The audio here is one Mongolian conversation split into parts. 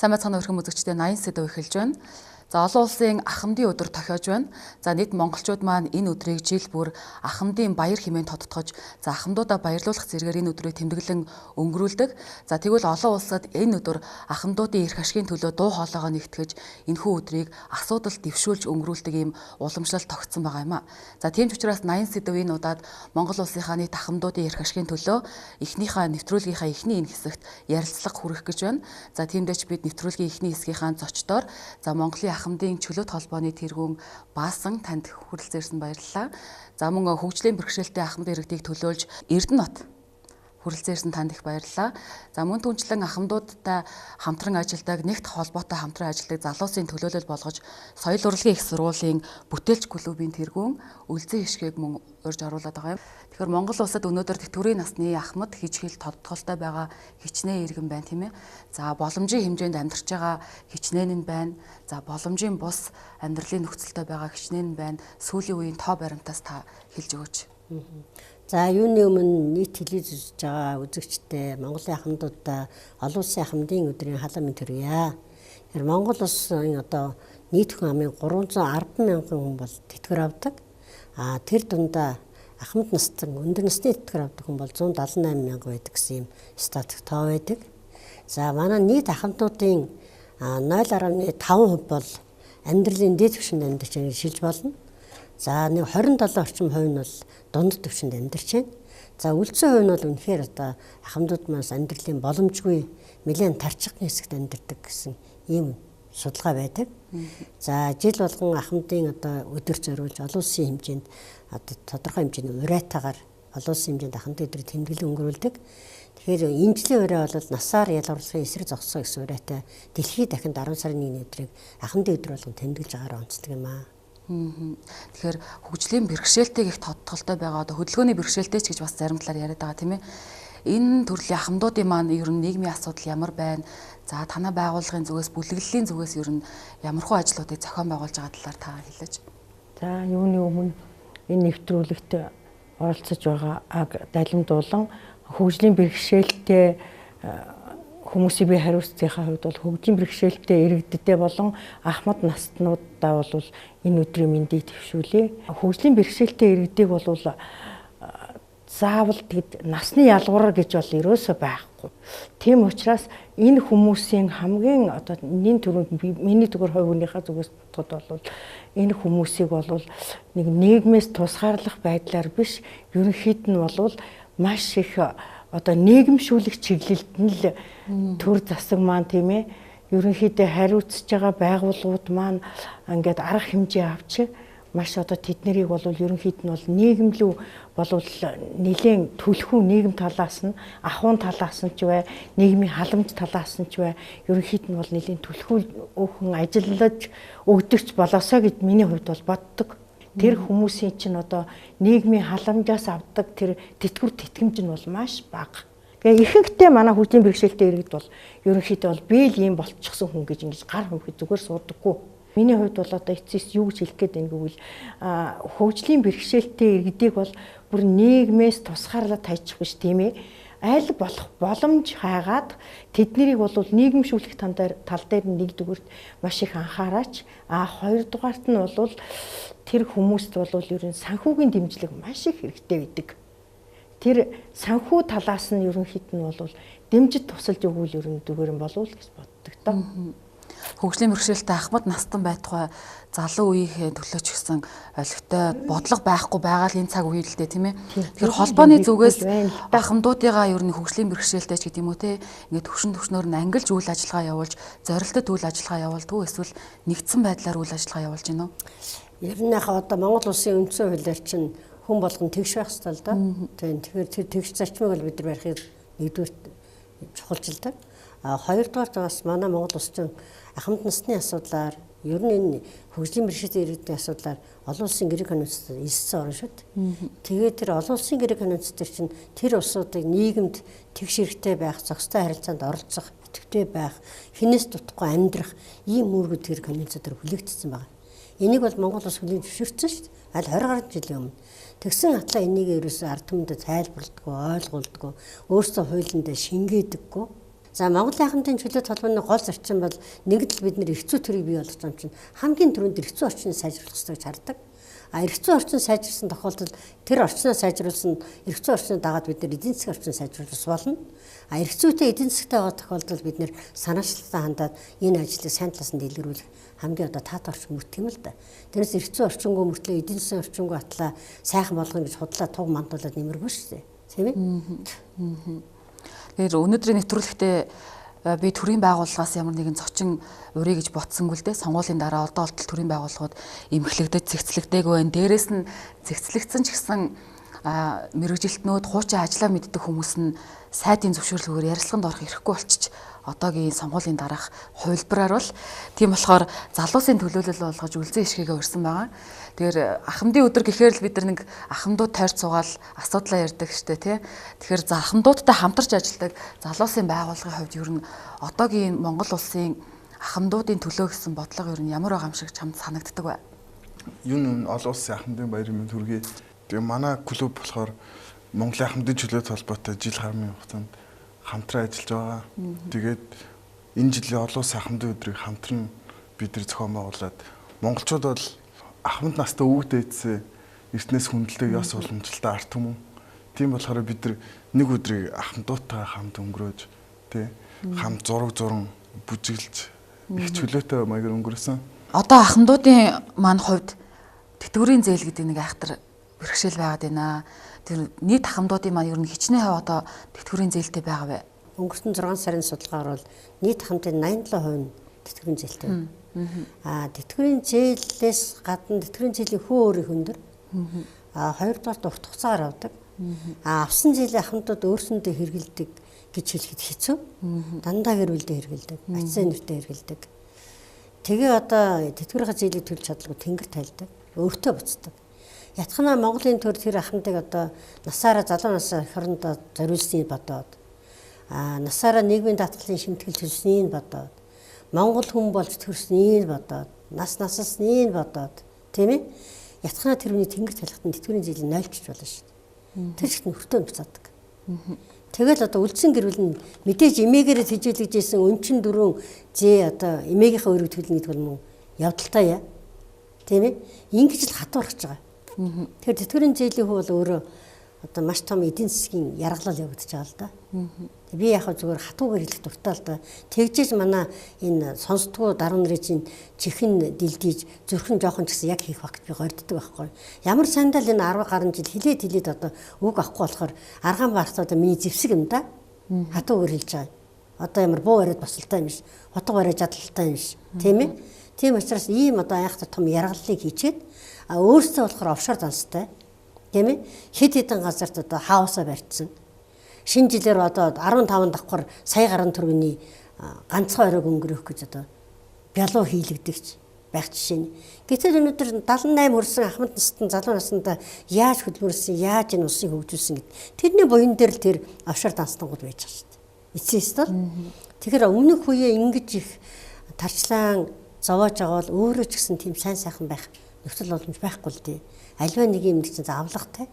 Сайн байцгаана уу, эрхэм үзэгчдээ, 80 сэдэв эхэлж байна. За, олон улсын ахмадын өдөр тохиож байна. За, нийт монголчууд маань энэ өдрийг жил бүр ахмадын баяр хэмээн тодтогч, за, ахмадуудаа баярлуулах зэрэгээр энэ өдрийг тэмдэглэн өнгөрүүлдэг. За, тэгвэл олон улсад энэ өдөр ахмадуудын эрх ашигын төлөө дуу хоолойгоо нэгтгэж, энэхүү өдрийг асуудал дэвшүүлж өнгөрүүлдэг ийм уламжлалт тогтсон байгаа юм а. За, тийм ч учраас 80 сэдэв энэ удаад Монгол улсынхаа нийт ахмадуудын эрх ашигын төлөө эхнийхээ нэвтрүүлгийнхаа эхний энэ хэсэгт ярилцлага хүргэх гэж байна. За, тиймдээ ч бид нэвтрүүлгийн эхний хэсгийнхаа зочдоор, за, Монголын ахмадын чөлөөт холбооны тэргүүн Баасан танд хүрэлцээрсэн баярлалаа. За, мөн хөгжлийн бэрхшээлтэй ахмад иргэдийг төлөөлж Эрдэнэбат хүрэлцээрсэн танд их баярлалаа. За, мөн түнчлэн ахмадуудтай хамтран ажилладаг, нэгт холбоотой хамтран ажилладаг залуусын төлөөлөл болгож соёл урлагийн их сургуулийн бүтээлч клубын тэргүүн Үлзий хишгийг мөн урьж оруулаад байгаа юм. Тэгэхээр Монгол улсад өнөөдөр тэтгэврийн насны ахмад хийж хэл тодтголтой байгаа хичнээн иргэн байна, тийм ээ. За, боломжийн хэмжээнд амьдарч байгаа хичнээн нь байна. За, боломжийн бус амьдралын нөхцөлтэй байгаа хичнээн нь байна. Сүүлийн үеийн тоо баримтаас та хэлж өгөөч. За, юуны өмнө нийт телевиз үзэж байгаа үзэгчдээ, Монголын ахмадуудаа олон улсын ахмадын өдрийн халуун мэнд хүргье. Тэгэхээр Монгол улсын одоо нийт хүн амын 310 мянган хүн бол тэтгэвэр авдаг. А тэр дундаа ахмад настан өндөр насны тэтгэвэр авдаг хүн бол 178 мянга байдаг гэсэн юм статистик тоо байдаг. За, манай нийт ахмадуудын 0.5% бол амьдралын дээд түвшинд амьдарч байгааг шилж болно. За, нэг 27 орчим хувь нь бол дунд түвшинд амьдарч байна. За, үлдсэн хувь нь бол үнэхээр одоо ахмадууд маань амьдралын боломжгүй, нэлээд тарчхны хэсэгт амьдардаг гэсэн ийм судалгаа байдаг. За, жил болгон ахмадын одоо өдөр зориулж олон улсын хэмжээнд, одоо тодорхой хэмжээний уриатаагаар олон улсын хэмжээнд ахмадын өдрийг тэмдэглэн өнгөрүүлдэг. Тэгэхээр энэ жилийн ураа бол насаар ялгуурлахын эсрэг зогсоо гэсэн уриатай дэлхийд дахинд 10 сарын 1-ний өдрийг ахмадын өдөр болгон тэмдэглэж байгаагаар онцлог юм аа. Тэгэхээр хөгжлийн бэрхшээлтэй гэх тодтголтой байгаа, одоо хөдөлгөөний бэрхшээлтэй ч гэж бас зарим талаар яриад байгаа, тийм ээ. Энэ төрлийн ахмадуудын маань ер нь нийгмийн асуудал ямар байна? За, танай байгууллагын зүгээс, бүлэглэлийн зүгээс ер нь ямархуу ажлуудыг зохион байгуулж байгаа талаар та хэлээч. За, юуны өмнө энэ нэвтрүүлэгт оролцож байгаа далимдуулан хөгжлийн бэрхшээлтэй хүмүүсийг би хариуцсныхаа хувьд бол хөгжлийн бэрхшээлтэй иргэдтэй болон ахмад настнуудаа бол энэ өдрийн мэндийг дэвшүүлье. Хөгжлийн бэрхшээлтэй иргэдийг бол заавал тэгэд насны ялгуураар гэж бол ерөөсөө байхгүй. Тийм учраас энэ хүмүүсийн хамгийн одоо нин түрүүнд миний зүгээр хувь хүнийхээ зүгээс бодоход бол энэ хүмүүсийг бол нэг нийгмээс тусгаарлах байдлаар биш, ерөнхийд нь бол маш их одоо нийгэмшүүлэх чиглэлд нь л төр засаг маань, тийм ээ, ерөнхийдөө хариуцж байгаа байгууллагууд маань ингээд арга хэмжээ авч маш одоо тэднэрийг бол ерөнхийд нь бол нийгэмлүү болвол нэлээд түлхүү нийгэм талаас нь, ахуйн талаас нь ч бай, нийгмийн халамж талаас нь ч бай, ерөнхийд нь бол нэлээд түлхүү өөхөн ажиллаж өгдөгч болоосоо гэж миний хувьд бол боддог. Тэр хүмүүсийн чинь одоо нийгмийн халамжаас авдаг тэр тэтгэвэр тэтгэмж нь бол маш бага. Тэгээ ихэнхдээ манай хөгжлийн бэрхшээлтэй иргэд бол ерөнхийдөө бол би л ийм болчихсон хүн гэж ингэж гар хөмхөд зүгээр суудаггүй. Миний хувьд бол одоо эцэс юу гэж хэлэх гээд байна гэвэл хөгжлийн бэрхшээлтэй иргэдийг бол бүр нийгмээс тусгаарлаад тайчих биш, тийм ээ. Аль болох боломж хайгаад тэднэрийг бол нийгэмшүүлэх тал дээр нэгдүгüрт маш их анхаараач. А хоёрдугаарт нь бол тэр хүмүүст бол ер нь санхүүгийн дэмжлэг маш их хэрэгтэй байдаг. Тэр санхүү талаас нь ерөнхийд нь бол дэмжид тусалж өгвөл ер нь зүгээр юм болов уу гэж боддог доо. Хөгжлийн бэрхшээлтэй ахмад настан байтугай залуу үеийнхээ төлөө ч гэсэн олигтой бодлого байхгүй байгаа л энэ цаг үе л дээ, тийм ээ. Тэгэхээр холбооны зүгээс ахмадуудыгаа ер нь хөгжлийн бэрхшээлтэй ч гэдэг юм уу, те, ингээд төвшин төвшнөөр нь ангилж үйл ажиллагаа явуулж, зорилтод үйл ажиллагаа явуулдаг уу, эсвэл нэгдсэн байдлаар үйл ажиллагаа явуулж байна уу? Ер нь яг одоо Монгол улсын үндсэн хуулиар чинь хүн болгон тэгш байх ёстой л доо. Тийм, тэгэхээр тэр тэгш зарчмыг бол бид нар барихыг нэгдүгээр чухалчилдаг. А хоёрдугаарт бас манай Монгол улс чинь ахмад насны асуудлаар, ер нь энэ хөгжлийн бэрхшээлтэй иргэдийн асуудлаар олон улсын гэрээ конвенцид элссэн орн шүү дээ. Тэгээд тэр олон улсын гэрээ конвенц дээр чинь тэр улсуудыг нийгэмд тэгш хэрэгтэй байх, зохистой харилцаанд оролцох, идэвхтэй байх, хинээс дутахгүй амьдрах ийм үүргүүд тэр конвенцээр хүлээгдсэн байна. Энийг бол Монгол улс хүлээн зөвшөөрсөн шүү дээ. Аль 20 гаруй жилийн өмнө. Тэгсэн атлаа энийг ерөөсөө ард түмэндээ тайлбарладаггүй, ойлгуулдаггүй, өөрсдөө хуулиндаа шингээдэггүй. За Монголын ахмадын чөлөөт холбооны гол зарчим бол нэгдэл бид нэр эрх зүй төрийг бий болгож байгаа юм чинь хамгийн түрүүнд эрх зүйн орчныг сайжруулах ёстой гэж хардаг. А эрх зүйн орчин сайжирсан тохиолдолд тэр орчноо сайжруулсан эрх зүйн орчноо дагаад бид нэр эдийн засгийн орчин сайжруулах болно. А эрх зүйтэй эдийн засгтай байгаа тохиолдолд бид нэр санаачлалтаа хандаад энэ ажлыг сайн талаас нь дэлгэрүүлэх хамгийн одоо таатай орчин мөрдөх юм л да. Тэрнээс эрх зүйн орчингөө мөртлөө эдийн засгийн орчингөө атлаа сайхан болгоно гэж худлаа туг мандуулаад нэмэргүй шүү дээ. Тийм ээ? Тэгэхээр өнөөдрийн нэвтрүүлэгтээ би төрийн байгууллагаас ямар нэгэн зочин урий гэж ботсонгүй л дээ. Сонгуулийн дараа одоо болтол төрийн байгууллагууд эмхлэгдэж, зэгцлэгдээгүй байна. Дээрээс нь зэгцлэгдсэн ч гэсэн мэргэжилтнүүд, хуучин ажлаа мэддэг хүмүүс нь сайдын зөвшөөрлгөөр ярилцлаганд орох эрхгүй болчих одоогийн сонгуулийн дараах хувилбараар бол тийм болохоор залуусын төлөөлөл болгож үлзий ишгээгээ урьсан байгаа. Тэгэхээр ахмадын өдөр гэхээр л бид нар нэг ахмадууд тойрч суугаал асуудлаа ярьдаг штэ тий. Тэгэхээр за ахмадуудтай хамтарч ажилладаг залуусын байгууллагын хувьд ер нь одоогийн Монгол улсын ахмадуудын төлөө гэсэн бодлого ер нь ямар байгаа юм шиг чамд санагддаг вэ? Юун олон улсын ахмадын баярын мэнд хүргэе. Тэгээ манай клуб болохоор Монголын ахмадын чөлөөт холбоотой жил гаруйн хугацаанд хамтран ажиллаж байгаа. Тэгээд энэ жилийн олон улсын ахмадын өдрийг хамтран бид нар зохион байгуулад монголчууд бол ахмад настай өвөг дээдсээ эртнээс хүндэлдэг ёс уламжлалтай арт түмэн. Тийм болохоор бид нар нэг өдрийг ахмадуудтайгаа хамт өнгөрөөж тий хамт зураг зуран бүжиглж их чөлөөтэй маягаар өнгөрөөсөн. Одоо ахмадуудын маань хувьд тэтгэврийн зээл гэдэг нэг айхтар бэрхшээл байгаад байна. Тэр нийт ахмадуудын маань ер нь хичнээн хувь одоо тэтгэврийн зээлтэй байгаа вэ? Өнгөрсөн 6 сарын судалгаагаар бол нийт ахмадын 87% нь тэтгэврийн зээлтэй. Аа тэтгэврийн зээлээс гадна тэтгэврийн зээлийн хөө өөрийнх өндөр. Аа хоёрдугаарт урт хугацаагаар авдаг. Аа авсан зээлийн ахмадууд өөрсөндөө хэрэгэлдэг гэж хэлэхэд хэцүү. Дандаа гэр бүлдээ хэрэгэлдэг, ацсан нэртэй хэрэгэлдэг. Тэгээ одоо тэтгэврийн зээлийг төлж чадалгүй тэнгэр тайлдаг, өөртөө буцдаг. Ятхнаа Монголын төр тэр ахмадыг одоо насаараа залуу насаа эх орондоо зориулсныг бодоод насаараа нийгмийн даатгалын шимтгэл төлснийг бодоод Монгол хүн болж төрснийг бодоод нас насалсныг бодоод тийм ээ ятхнаа тэр хүний тэнгэр талхад нь тэтгэврийн зээлийг нойлчж болно шүү дээ. Тэр чигт нөхөртөө буцаадаг. Тэгэл одоо үлдсэн гэр бүл нь мэдээж эмээгээрээ тэжээлгэж исэн өнчин дөрөв зээ одоо эмээгийнхээ өрөг төлнө гэдэг бол мөн явдалтай яа. Тийм ээ ингэж л хатуурхаж байгаа. Тэгэхээр тэтгэврийн зээлийн хүү бол өөрөө одоо маш том эдийн засгийн яргалал явагдаж байгаа л да. Би яг зүгээр хатуугаар хэлэх дуртай л да. Тэгжээж манай энэ сонсдгоо даруй нарын чинь чихэн дилдийж зүрхэн жоохон ч гэсэн яг хийх байх гэж би горддог байхгүй. Ямар сандал энэ 10 гаруй жил хилээд хилээд одоо үг авахгүй болохоор аргаан барахтаа одоо миний зэвсэг юм да. Хатуугаар хэлж байгаа. Одоо ямар буу бариад босолтой юм биш. Утга бариад жадалтай юм биш. Тийм ээ? Тийм учраас ийм одоо айхтар том яргаллыг хийчээд а өөрсдөө болохоор офшор данстай. Тийм ээ? Хэд хэдэн газарт одоо хаусаа барьчихсан. Шинэ жилээр одоо 15 давхар сая гаруй төгрөгийн ганцхан оройг өнгөрөөх гэж одоо бялуу хийлэгдэгч байх жишээ нь. Гэтэл өнөөдөр 78 хүрсэн ахмад настан залуу насандаа яаж хөдөлмөрлөсөн, яаж энэ улсыг хөгжүүлсэн гэд. Тэрний буян дээр л тэр офшор данстангууд байж байгаа шүү дээ. Эцсийн ёстой. Тэгэхээр өмнөх үеэ ингэж их тарчлаан зовоож байгаа бол өөрөө ч гэсэн тийм сайн сайхан байх нөхцөл боломж байхгүй л дээ. Аливаа нэг юм чинь авлагатай.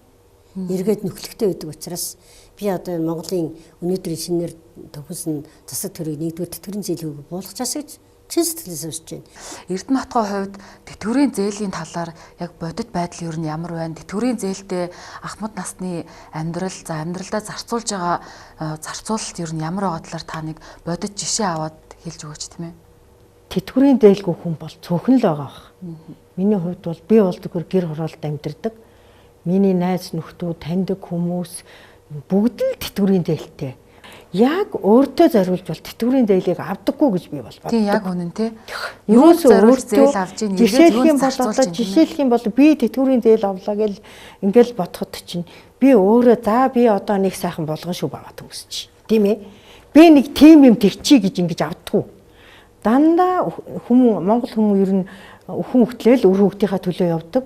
Эргээд нөхлөхтэй байдаг учраас би одоо энэ Монголын өнөөдрийн шинээр төвхөнсөн засаг төрийг нэгдүгээр тэтгэврийн зээлийг буулгачаасаа гэж чин сэтгэлээс хүсэж байна. Эрдэнэ хотгой хувьд тэтгэврийн зээлийн талаар яг бодит байдал ер нь ямар байна? Тэтгэврийн зээлтэй ахмад насны амьдрал, за амьдралдаа зарцуулж байгаа зарцуулалт ер нь ямар байгаа талаар та нэг бодит жишээ аваад хэлж өгөөч тийм ээ. Тэтгэврийн зээлгүй хүн бол цөөхөн л байгаа бах. Миний хувьд бол би бол зөвхөн гэр хороолт амьдардаг. Миний найз нөхдүүд, таньдаг хүмүүс бүгд л тэтгэврийн зээлтэй. Яг өөртөө зориулж бол тэтгэврийн зээлийг авдаггүй гэж би бол боддог. Тийм яг үнэн тий. Юусоо зориулж өөртөө зээл авч ийн жишээлх юм бол одоо жишээлх юм бол би тэтгэврийн зээл авлаа гэл ингээл бодоход чинь би өөрөө за би одоо нэг сайхан болгон шүү баваад өмсч. Тийм ээ. Би нэг тийм юм тэгчий гэж ингэж авдаггүй. Дандаа хүмүүс Монгол хүмүүс ер нь өхөн хөлтлөөл үр хүүхдийнхаа төлөө явдаг.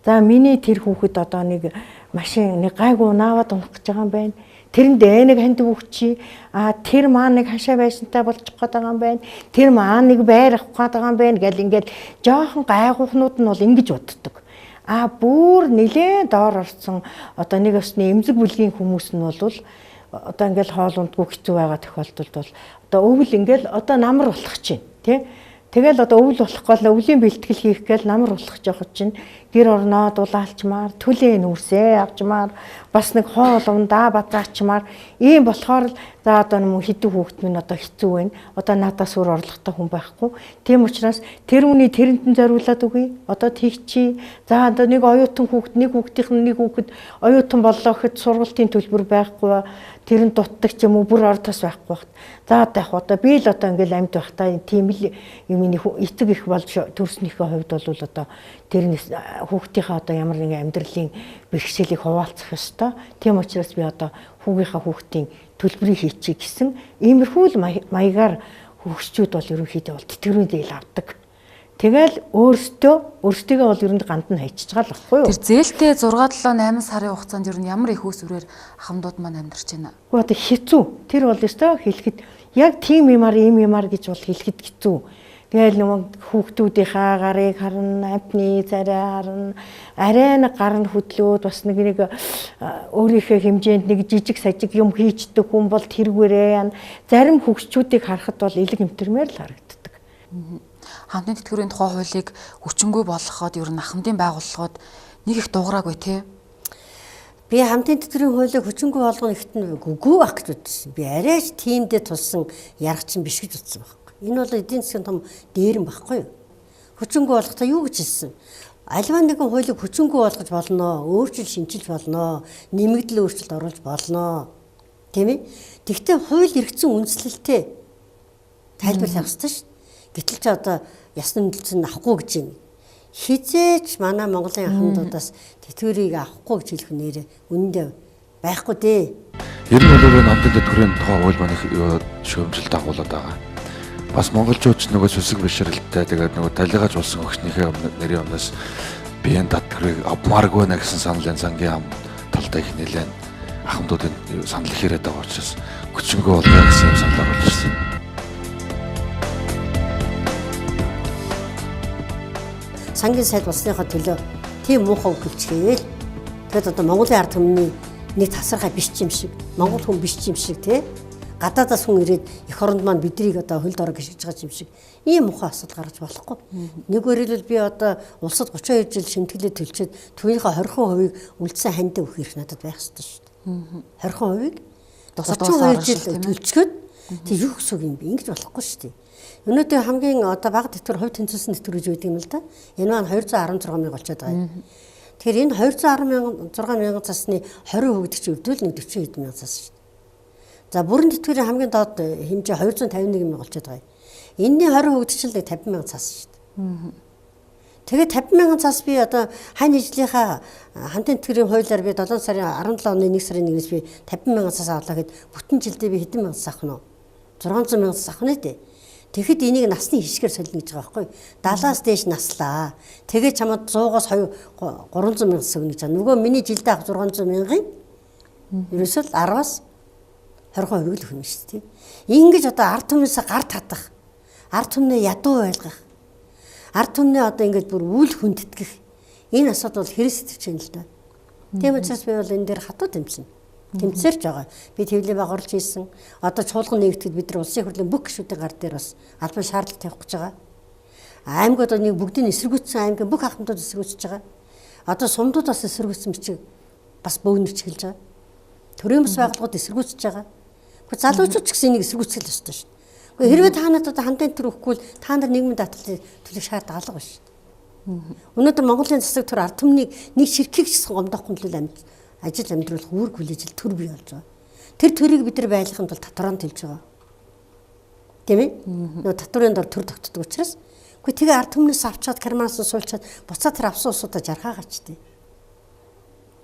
За миний тэр хүүхэд одоо нэг машин нэг гайгүй наавад унах гэж байгаа юм байна. Тэрэнд нэг хандив өгчий. А тэр маа нэг хашаа байшинтай болчих гээд байгаа юм байна. Тэр маа нэг байр авах гээд байгаа юм байна гэл ингээд жоохон гайгуухнууд нь бол ингэж боддог. А бүр нилээн доор орсон одоо нэг өсний эмзэг бүлгийн хүмүүс нь бол одоо ингээл хоол ундгүй хэцүү байгаа тохиолдолд бол одоо өвөл ингээл одоо намар болох чинь тий. Тэгэл одоо өвөл болох гол өвлийн бэлтгэл хийх гээл намар болох жоохот чинь гэр орноо дулаалчмаар, төлөө нүүрсээ авчмаар, бас нэг хоол ундаа базаачмаар ийм болохоор л за одоо нэг хэдэн хүүхэд минь одоо хэцүү байна. Одоо надаас өөр орлоготой хүн байхгүй. Тийм учраас тэр үний тэрэнд нь зориулаад өгье. Одоо тэгчий. За одоо нэг оюутан хүүхэд, нэг хүүхдийнх нь нэг хүүхэд оюутан боллоо гэхэд сургалтын төлбөр байхгүй. Тэр нь дутдаг ч юм уу бүр ор тос байхгүй багт. За одоо яг одоо би л одоо ингээл амьд байхдаа тийм л юм эцэг их болж төрснийхөө хувьд бол одоо тэр хүүхдийнхээ одоо ямар нэгэн амьдралын бэрхшээлийг хуваалцах ёстой. Тийм учраас би одоо хүүгийнхаа хүүхдийн төлбөрийг хийчихье гэсэн иймэрхүү л маягаар хөгшчүүд бол ерөнхийдөө бол тэтгэврийн зээл авдаг. Тэгэл өөрсдийгөө бол ер нь ганд нь хайчиж байгаа л баггүй юу? Тэр зээлтэй 6 7 8 сарын хугацаанд ер нь ямар их үүсвэрээр ахмадууд маань амьдарч байна? Үгүй одоо хэцүү. Тэр бол ёстой хэлэхэд яг тийм юмар ийм юмар гэж бол хэлэхэд хэцүү. Тэгэл нөгөө хүүхдүүдийнхаа гарыг харна, амтны царай харна, арай нэг гар нь хөдлөөд бас нэг нэг өөрийнхөө хэмжээнд нэг жижиг сажиг юм хийчдэг хүн бол тэргүүрээ яана. Зарим хөгшчүүдийг харахад бол элэг эмтэрмээр л харагддаг. Хамтын тэтгэврийн тухай хуулийг хүчингүй болгоход ер нь ахмадын байгууллагууд нэг их дуурайгүй тий. Би хамтын тэтгэврийн хуулийг хүчингүй болгоно ихт нь үгүй байх гэж үзсэн. Би арайч тиймдээ тулсан яргач биш гэж үзсэн баг. Энэ бол эдийн засгийн том дээрэм багхгүй юу? Хүчингүй болгохдоо юу гэж хэлсэн? Альва нэгэн хуулийг хүчингүй болгож болно, өөрчил шинчилж болно, нэмэгдэл өөрчлөлт оруулж болно. Тийм ээ? Тэгвэл хууль эргэцэн үндслэлтэй тайлбар тавих ёстой шүү. Гэтэл ч одоо ясны үндэслэл нь авахгүй гэж юм. Хизээч манай Монголын ахмадуудаас тэтгэврийг авахгүй гэж хэлэх нэрээ үнэндээ байхгүй дээ. Ер нь бол намдын тэтгэврийн тухай хууль маань их шүүмжил дагуулад байгаа. Бас монголчууд ч нөгөө сүсэг бишрэлттэй тэгээд нөгөө талигаж болсон өгчнийхээ нэрийн өмнөөс биеийн тэтгэврийг авмааргүй нэ гэсэн саналын сангийн ам талдаа их нэлээд ахмадуудын санал их яриад байгаа учраас хүчингүй болгоё гэсэн юм санал оруулж ирсэн. Сангийн сайд болсныхоо төлөө тийм муухай үг хэлчихээл. Тэгэхэд одоо Монголын ард түмний нэг тасархай биш юм шиг, Монгол хүн биш юм шиг тий. Гадаадаас хүн ирээд эх оронд маань биднийг одоо хөлд ороо гიშгэж байгаа юм шиг ийм муухай асуудал гаргаж болохгүй. Нэг өөрөлдөл би одоо улсад 32 жил шимтгэлээ төлчөөд түүнийхээ 20%-ийг үлдсэн хандив өгөх эрх надад байх ёстой шүү дээ. 20%-ийг 32 жил төлчөөд тэг юу гэсэн үг юм бэ? Ингэж болохгүй шүү дээ. Өнөөдөр хамгийн одоо бага тэтгэвэр хувь тэнцвэрсэн тэтгэвэр гэж байдаг юм л да. Энэ маань 216 мянга болчиход байгаа юм. Тэгэхээр энэ 216 мянган цасны 20% гэдэг чинь өвдөл нэг 40 хэдэн мянган цас шүү дээ. За бүрэн тэтгэврийн хамгийн доод хэмжээ 251 мянга болчиход байгаа юм. Энэний 20% гэдэг чинь л 50 мянган цас шүү дээ. Тэгээд 50 мянган цас би одоо хань ижлийнхаа хамтын тэтгэврийн хуулиар би 7 сарын 17 оны 1 сарын 1-ээс би 50 мянган цас авлаа гэхэд бүтэн жилдээ би хэдэн мянган цас авах нь вэ? 600 мянган цас авах нь дээ. Тэгэхэд энийг насны хишгээр солино гэж байгаа байхгүй юу? 70-аас дээш наслаа. Тэгээд чамд 100-аас 2 300 мянган цас өгнө гэж байгаа. Нөгөө миний жилдээ авах 600 мянган ерөөсөө л 10-аас 20% л өгнө шүү дээ. Ингэж одоо ард түмнээсээ гар татах, ард түмнээ ядуу байлгах, ард түмнээ одоо ингэж бүр үл хүндэтгэх энэ асуудал бол хэрэг сэтгэж байна л да. Тийм учраас би бол энэ дээр хатуу тэмцэнэ. Тэмцээрч байгаа. Би тэвлийн баг орлож хийсэн. Одоо чуулган нэгтгэхэд бид нар улсын хурлын бүх гишүүдийн гар дээр бас албан шаардлага тавих гэж байгаа. Аймагуд нэг бүгдийг эсэргүүцсэн аймгийн бүх ахмадууд эсэргүүцэж байгаа. Одоо сумдууд бас эсэргүүцсэн бичиг бас бөөгнөрч эхэлж байгаа. Төрийн бас байгууллагууд эсэргүүцэж байгаа. Гэхдээ залуучууд ч гэсэн энийг эсэргүүцэх ёстой шүү дээ. Гэхдээ хэрвээ та нарт одоо хамтын төр өгөхгүй бол та нар нийгмийн даатгалын төлөх шаардлага алга байна шүү дээ. Өнөөдөр Монголын засаг төр ард түмнийг нэг ширхгийг ч гэсэн гомдоохгүй төлөө ажил амьдруулах үүрэг хүлээж төр бий болж байгаа. Тэр төрийг бид нар байлгахын тулд татвараа төлж байгаа. Тийм ээ? Нөгөө татварын дор төр тогтдог учраас үгүй тэгээ ард түмнээс авчаад карманаас нь суулчаад буцаа тэр авсан усуудаа жаргаагач тий.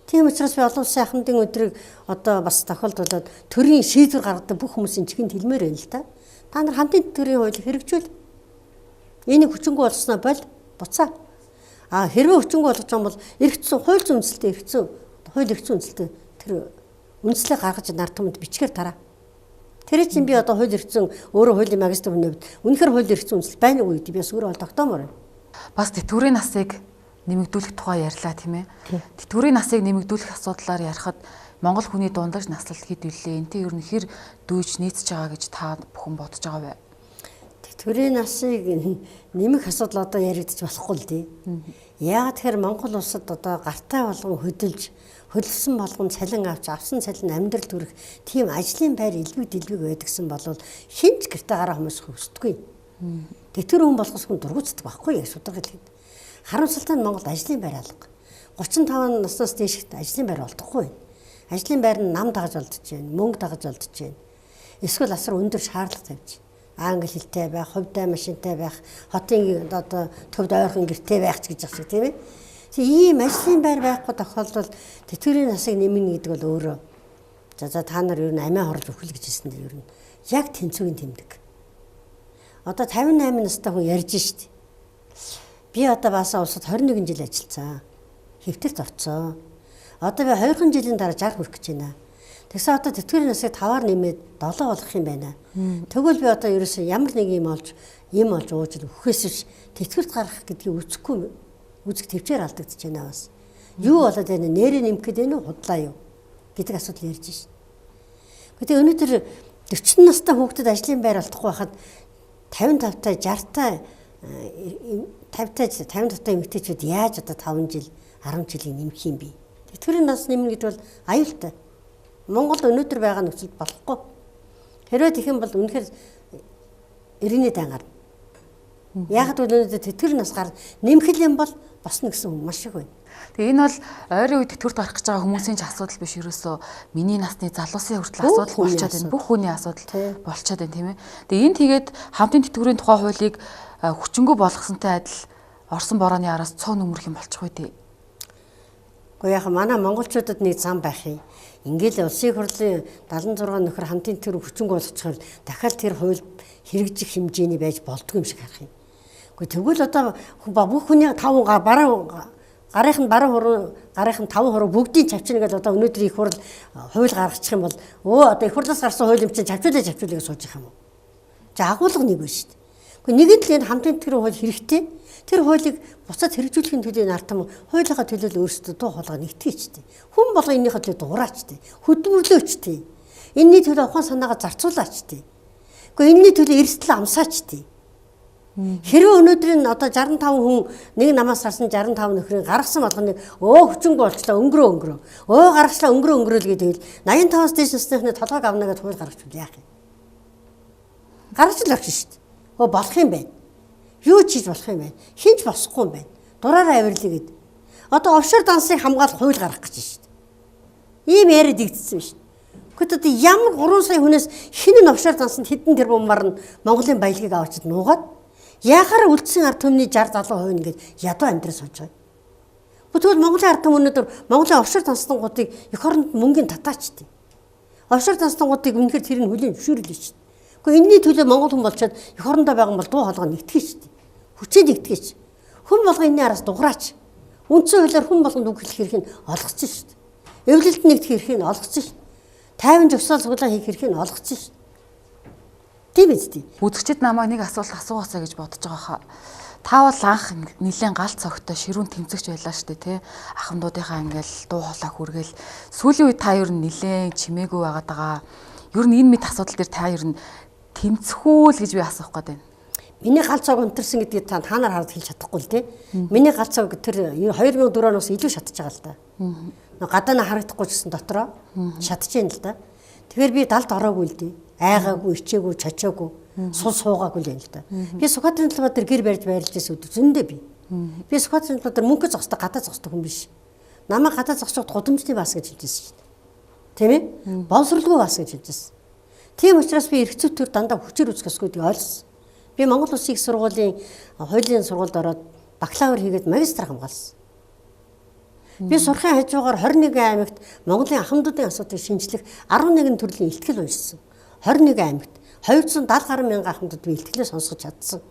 Тийм учраас би олон улсын ахмадын өдрийг одоо бас тохиолдуулаад төрийн шийдвэр гаргадаг бүх хүмүүсийн чихэнд хэлмээр байна л да. Та нар хамтын төрийн хуулийг хэрэгжүүл. Энийг хүчингүй болсноо бол буцаа. А хэрвээ хүчингүй болгож байгаа юм бол эргэцсэн хууль зүйн үндэслэлтэй эргэцсэн хууль эрх зүйн үндэслэлтэй тэр үндэслэлээ гаргаж нар түмэнд бичгээр тараа. Тэр чинь би одоо хууль эрх зүйн өөрөө хуулийн магистр хүний хувьд үнэхээр хууль эрх зүйн үндэслэл байна уу гэдэг би бас өөрөө бол тогтоомоор байна. Бас тэтгэврийн насыг нэмэгдүүлэх тухай ярьлаа тийм ээ. Тэтгэврийн насыг нэмэгдүүлэх асуудлаар ярихад Монгол хүний дундаж наслалт хэд вүлээ? Энтэй ер нь хэр дүйж нийцж байгаа гэж та бүхэн бодож байгаа вэ? Тэтгэврийн насыг нэмэх асуудал одоо яригдчих болохгүй л дээ. Яагаад тэгэхээр Монгол улсад одоо гартай болгон хөдөлж, хөдөлсөн болгон цалин авч, авсан цалин амьдрал төрөх тийм ажлын байр элбэг дэлбэг байдагсан бол хэн ч гэртээ гараа хүмүүс хөсдөггүй. Тэтгэр хүн болгос хүн дургуутдаг байхгүй яг шударга хэлэхэд. Харамсалтай нь Монголд ажлын байр алга. 35 наснаас дээш ажлын байр олдохгүй байна. Ажлын байр нь нам дагаж олдож байна, мөнгө дагаж олдож байна. Эсвэл асар өндөр шаардлага тавьж байна. Англи хэлтэй байх, хувьдаа машинтай байх, хотын одоо төвд ойрхон гэртэй байх ч гэж байгаа шиг тийм ээ. Тэгээ ийм ажлын байр байхгүй тохиолдолд тэтгэврийн насыг нэмнэ гэдэг бол өөрөө за та нар ер нь амиа хорлож өгөх гэж хэлсэн дээ ер нь. Яг тэнцвэрийн тэмдэг. Одоо 58 настай хүн ярьж шít. Би одоо баасаа улсад 21 жил ажиллацсан. Хэвтэрт орцсон. Одоо би 2 жилийн дараа 60 хүрэх гэж байна. Тэгсэн одоо тэтгэврийн насыг 5-аар нэмээд 7 болох юм байна. Тэгвэл би одоо ерөөсөө ямар нэг юм олж ууж үхээс биш тэтгэврт гарах гэдгийг үзэхгүй үзэх төвчээр алдагдчихж байна бас. Юу болоод байна? Нэрээ нэмэх гээд байна уу? Худлаа юу? Гэдэг асуудал ярьж шин. Гэтэ өнөөдөр 40 настай хүүхдэд ажлын байр олдохгүй байхад 55 та 60 та 50 та 55 та эмэгтэйчүүд яаж одоо 5 жил 10 жилийг нэмэх юм бэ? Тэтгэврийн нас нэмнэ гэдэг бол аюултай. Монголд өнөөдөр байгаа нөхцөлд болохгүй. Хэрвээ тэгэх юм бол үнэхээр 90-ний дан гарна. Яг л өнөөдөр тэтгэр нас гарна. Нэмэх юм бол босно гэсэн хүн маш их байна. Тэгээ энэ бол ойрын үед тэтгэврт гарах гэж байгаа хүмүүсийн ч асуудал биш ерөөсөө миний насны залуусын хүртэл асуудал болчиход байна. Бүх хүний асуудал болчиход байна тийм ээ. Тэгээ энэ тэгээд хамтын тэтгэврийн тухай хуулийг хүчингү болгосонтой адил Орсон борооны араас цоо нүмерх юм болчих үү дээ. Гэхдээ яг манай монголчуудад нэг зам байх юм. Ингээл улсын хурлын 76 нөхөр хамтын тэтгэвэр хүчингү болгочихоор дахиад тэр хууль хэрэгжих хэмжээний байж болдгүй юм шиг харах юм. Гэхдээ тэгвэл одоо бүх хүний 5 баруун гарынх нь баруун хуруу гарынх нь 5 хуруу бүгдийг чавчна гэж одоо өнөөдөр их хурл хууль гаргачих юм бол өө одоо их хурлаас гарсан хууль юм чинь чавчуулаа чавчуулаа гэж сууж байгаа юм уу? За агуулга нэг байна шүү дээ. Гэхдээ нэгэн л энэ хамтын тэтгэврийн хууль хэрэгтэй. Тэр хуулийг буцаад хэрэгжүүлэхийн төлөө энэ ард түмэн хуулийнхаа төлөө л өөрсдөө дуу хоолой нэгтгэж дээ. Хүн болго энэнийхээ төлөө дуурайч дээ. Хөдөлмөрлөөч дээ. Энэний төлөө ухаан санаагаа зарцуулаач дээ. Гэхдээ энэний төлөө эрсдэл амсаач дээ. Хэрвээ өнөөдрийн одоо 65 хүн нэг намаас гарсан 65 нөхрийн гаргасан болгоныг өө хүчингү болчлаа өнгөрөө. Өө гаргачлаа өнгөрөө л гэдэг 85-аас дээш насныхны толгойг авна гэдээ хууль гаргачихвал яах юм? Гаргаж л авчих шүү дээ. Өө болох юм байна. Юу ч хийж болох юм байна. Хинч босхгүй юм байна. Дураараа авирлаа гэд. Одоо офшор дансыг хамгаалах хууль гаргах гэж шүү дээ. Ийм яриад игдсэн шүү дээ. Гэхдээ одоо ямар 3 сая хүнээс хэн нь офшор дансанд хэдэн тэрбумаар нь Монголын баялагийг авчид нуугаад яхаар үлдсэн ард түмний 60 70% ингээд ядуу амьдрал сууж байгаа. Тэгвэл Монголын ард түмэн өнөөдөр Монголын офшор данстангуудыг эх оронд мөнгөний татаач тийм. Офшор данстангуудыг үнэхээр тэр нь хүлийн зөвшөөрлөө шүү дээ. Гэхдээ энэний төлөө монгол хүн болчоод эх орондоо байгаа бол дуу хоолой нэгтгэж шүү дээ. Хүчээ нэгтгэж. Хүн болго энэний араас дуграач. Үндсэн хуулиар хүн болгонд үг хэлэх эрхийг олгосон шүү дээ. Эвлэлд нэгдэх эрхийг олгосон шүү дээ. Тайван жагсаал цуглаан хийх эрхийг олгосон шүү дээ. Тийм биз дээ. Үзэгчид намайг нэг асуулт асуугаасаа гэж бодож байгаа хаа. Та бол анх нэлээд гал цогтой ширүүн тэмцэгч байлаа шүү дээ, тэ. Ахмадуудынхаа ингээл дуу хоолой хүргээл сүүлийн үед та ер нь нэлээд чимээгүй байгаад байгаа. Ер нь энэ мэт асуудал дээр та ер нь тэмцэх үү л гэж би асуух гээд байна. Миний гал цог унтарсан гэдгийг та нар хараад хэлж чадахгүй л дээ. Миний гал цог тэр 2004 оноос илүү шатж байгаа л да. Гадаа нь харагдахгүй ч гэсэн дотроо шатж байна л да. Тэгэхээр би далд ороогүй л дээ. Айгаагүй, ичээгүй, чочоогүй, сул суугаагүй л юм л да. Би Сүхбаатарын талбай дээр гэр барьж байрлаж байсан өдөр зөндөө би. Би Сүхбаатарын талбай дээр мөнгө зогсдог, гадаа зогсдог хүн биш. Намайг гадаа зогсоход гудамжны бас гэж хэлж байсан шүү дээ. Тийм ээ? Боловсролгүй бас гэж хэлж байсан. Тийм учраас би эрх зүйн төр дандаа хүчээр үзэх ёсгүй гэдгийг ойлгосон. Би Монгол Улсын их сургуулийн хуулийн сургуульд ороод бакалавр хийгээд магистр хамгаалсан. Би сурахын хажуугаар 21 аймагт Монголын ахмадуудын асуудлыг шинжлэх 11 төрлийн илтгэл уншсан. 21 аймагт 270 гаруй мянган ахмадууд би илтгэлээ сонсгож чадсан.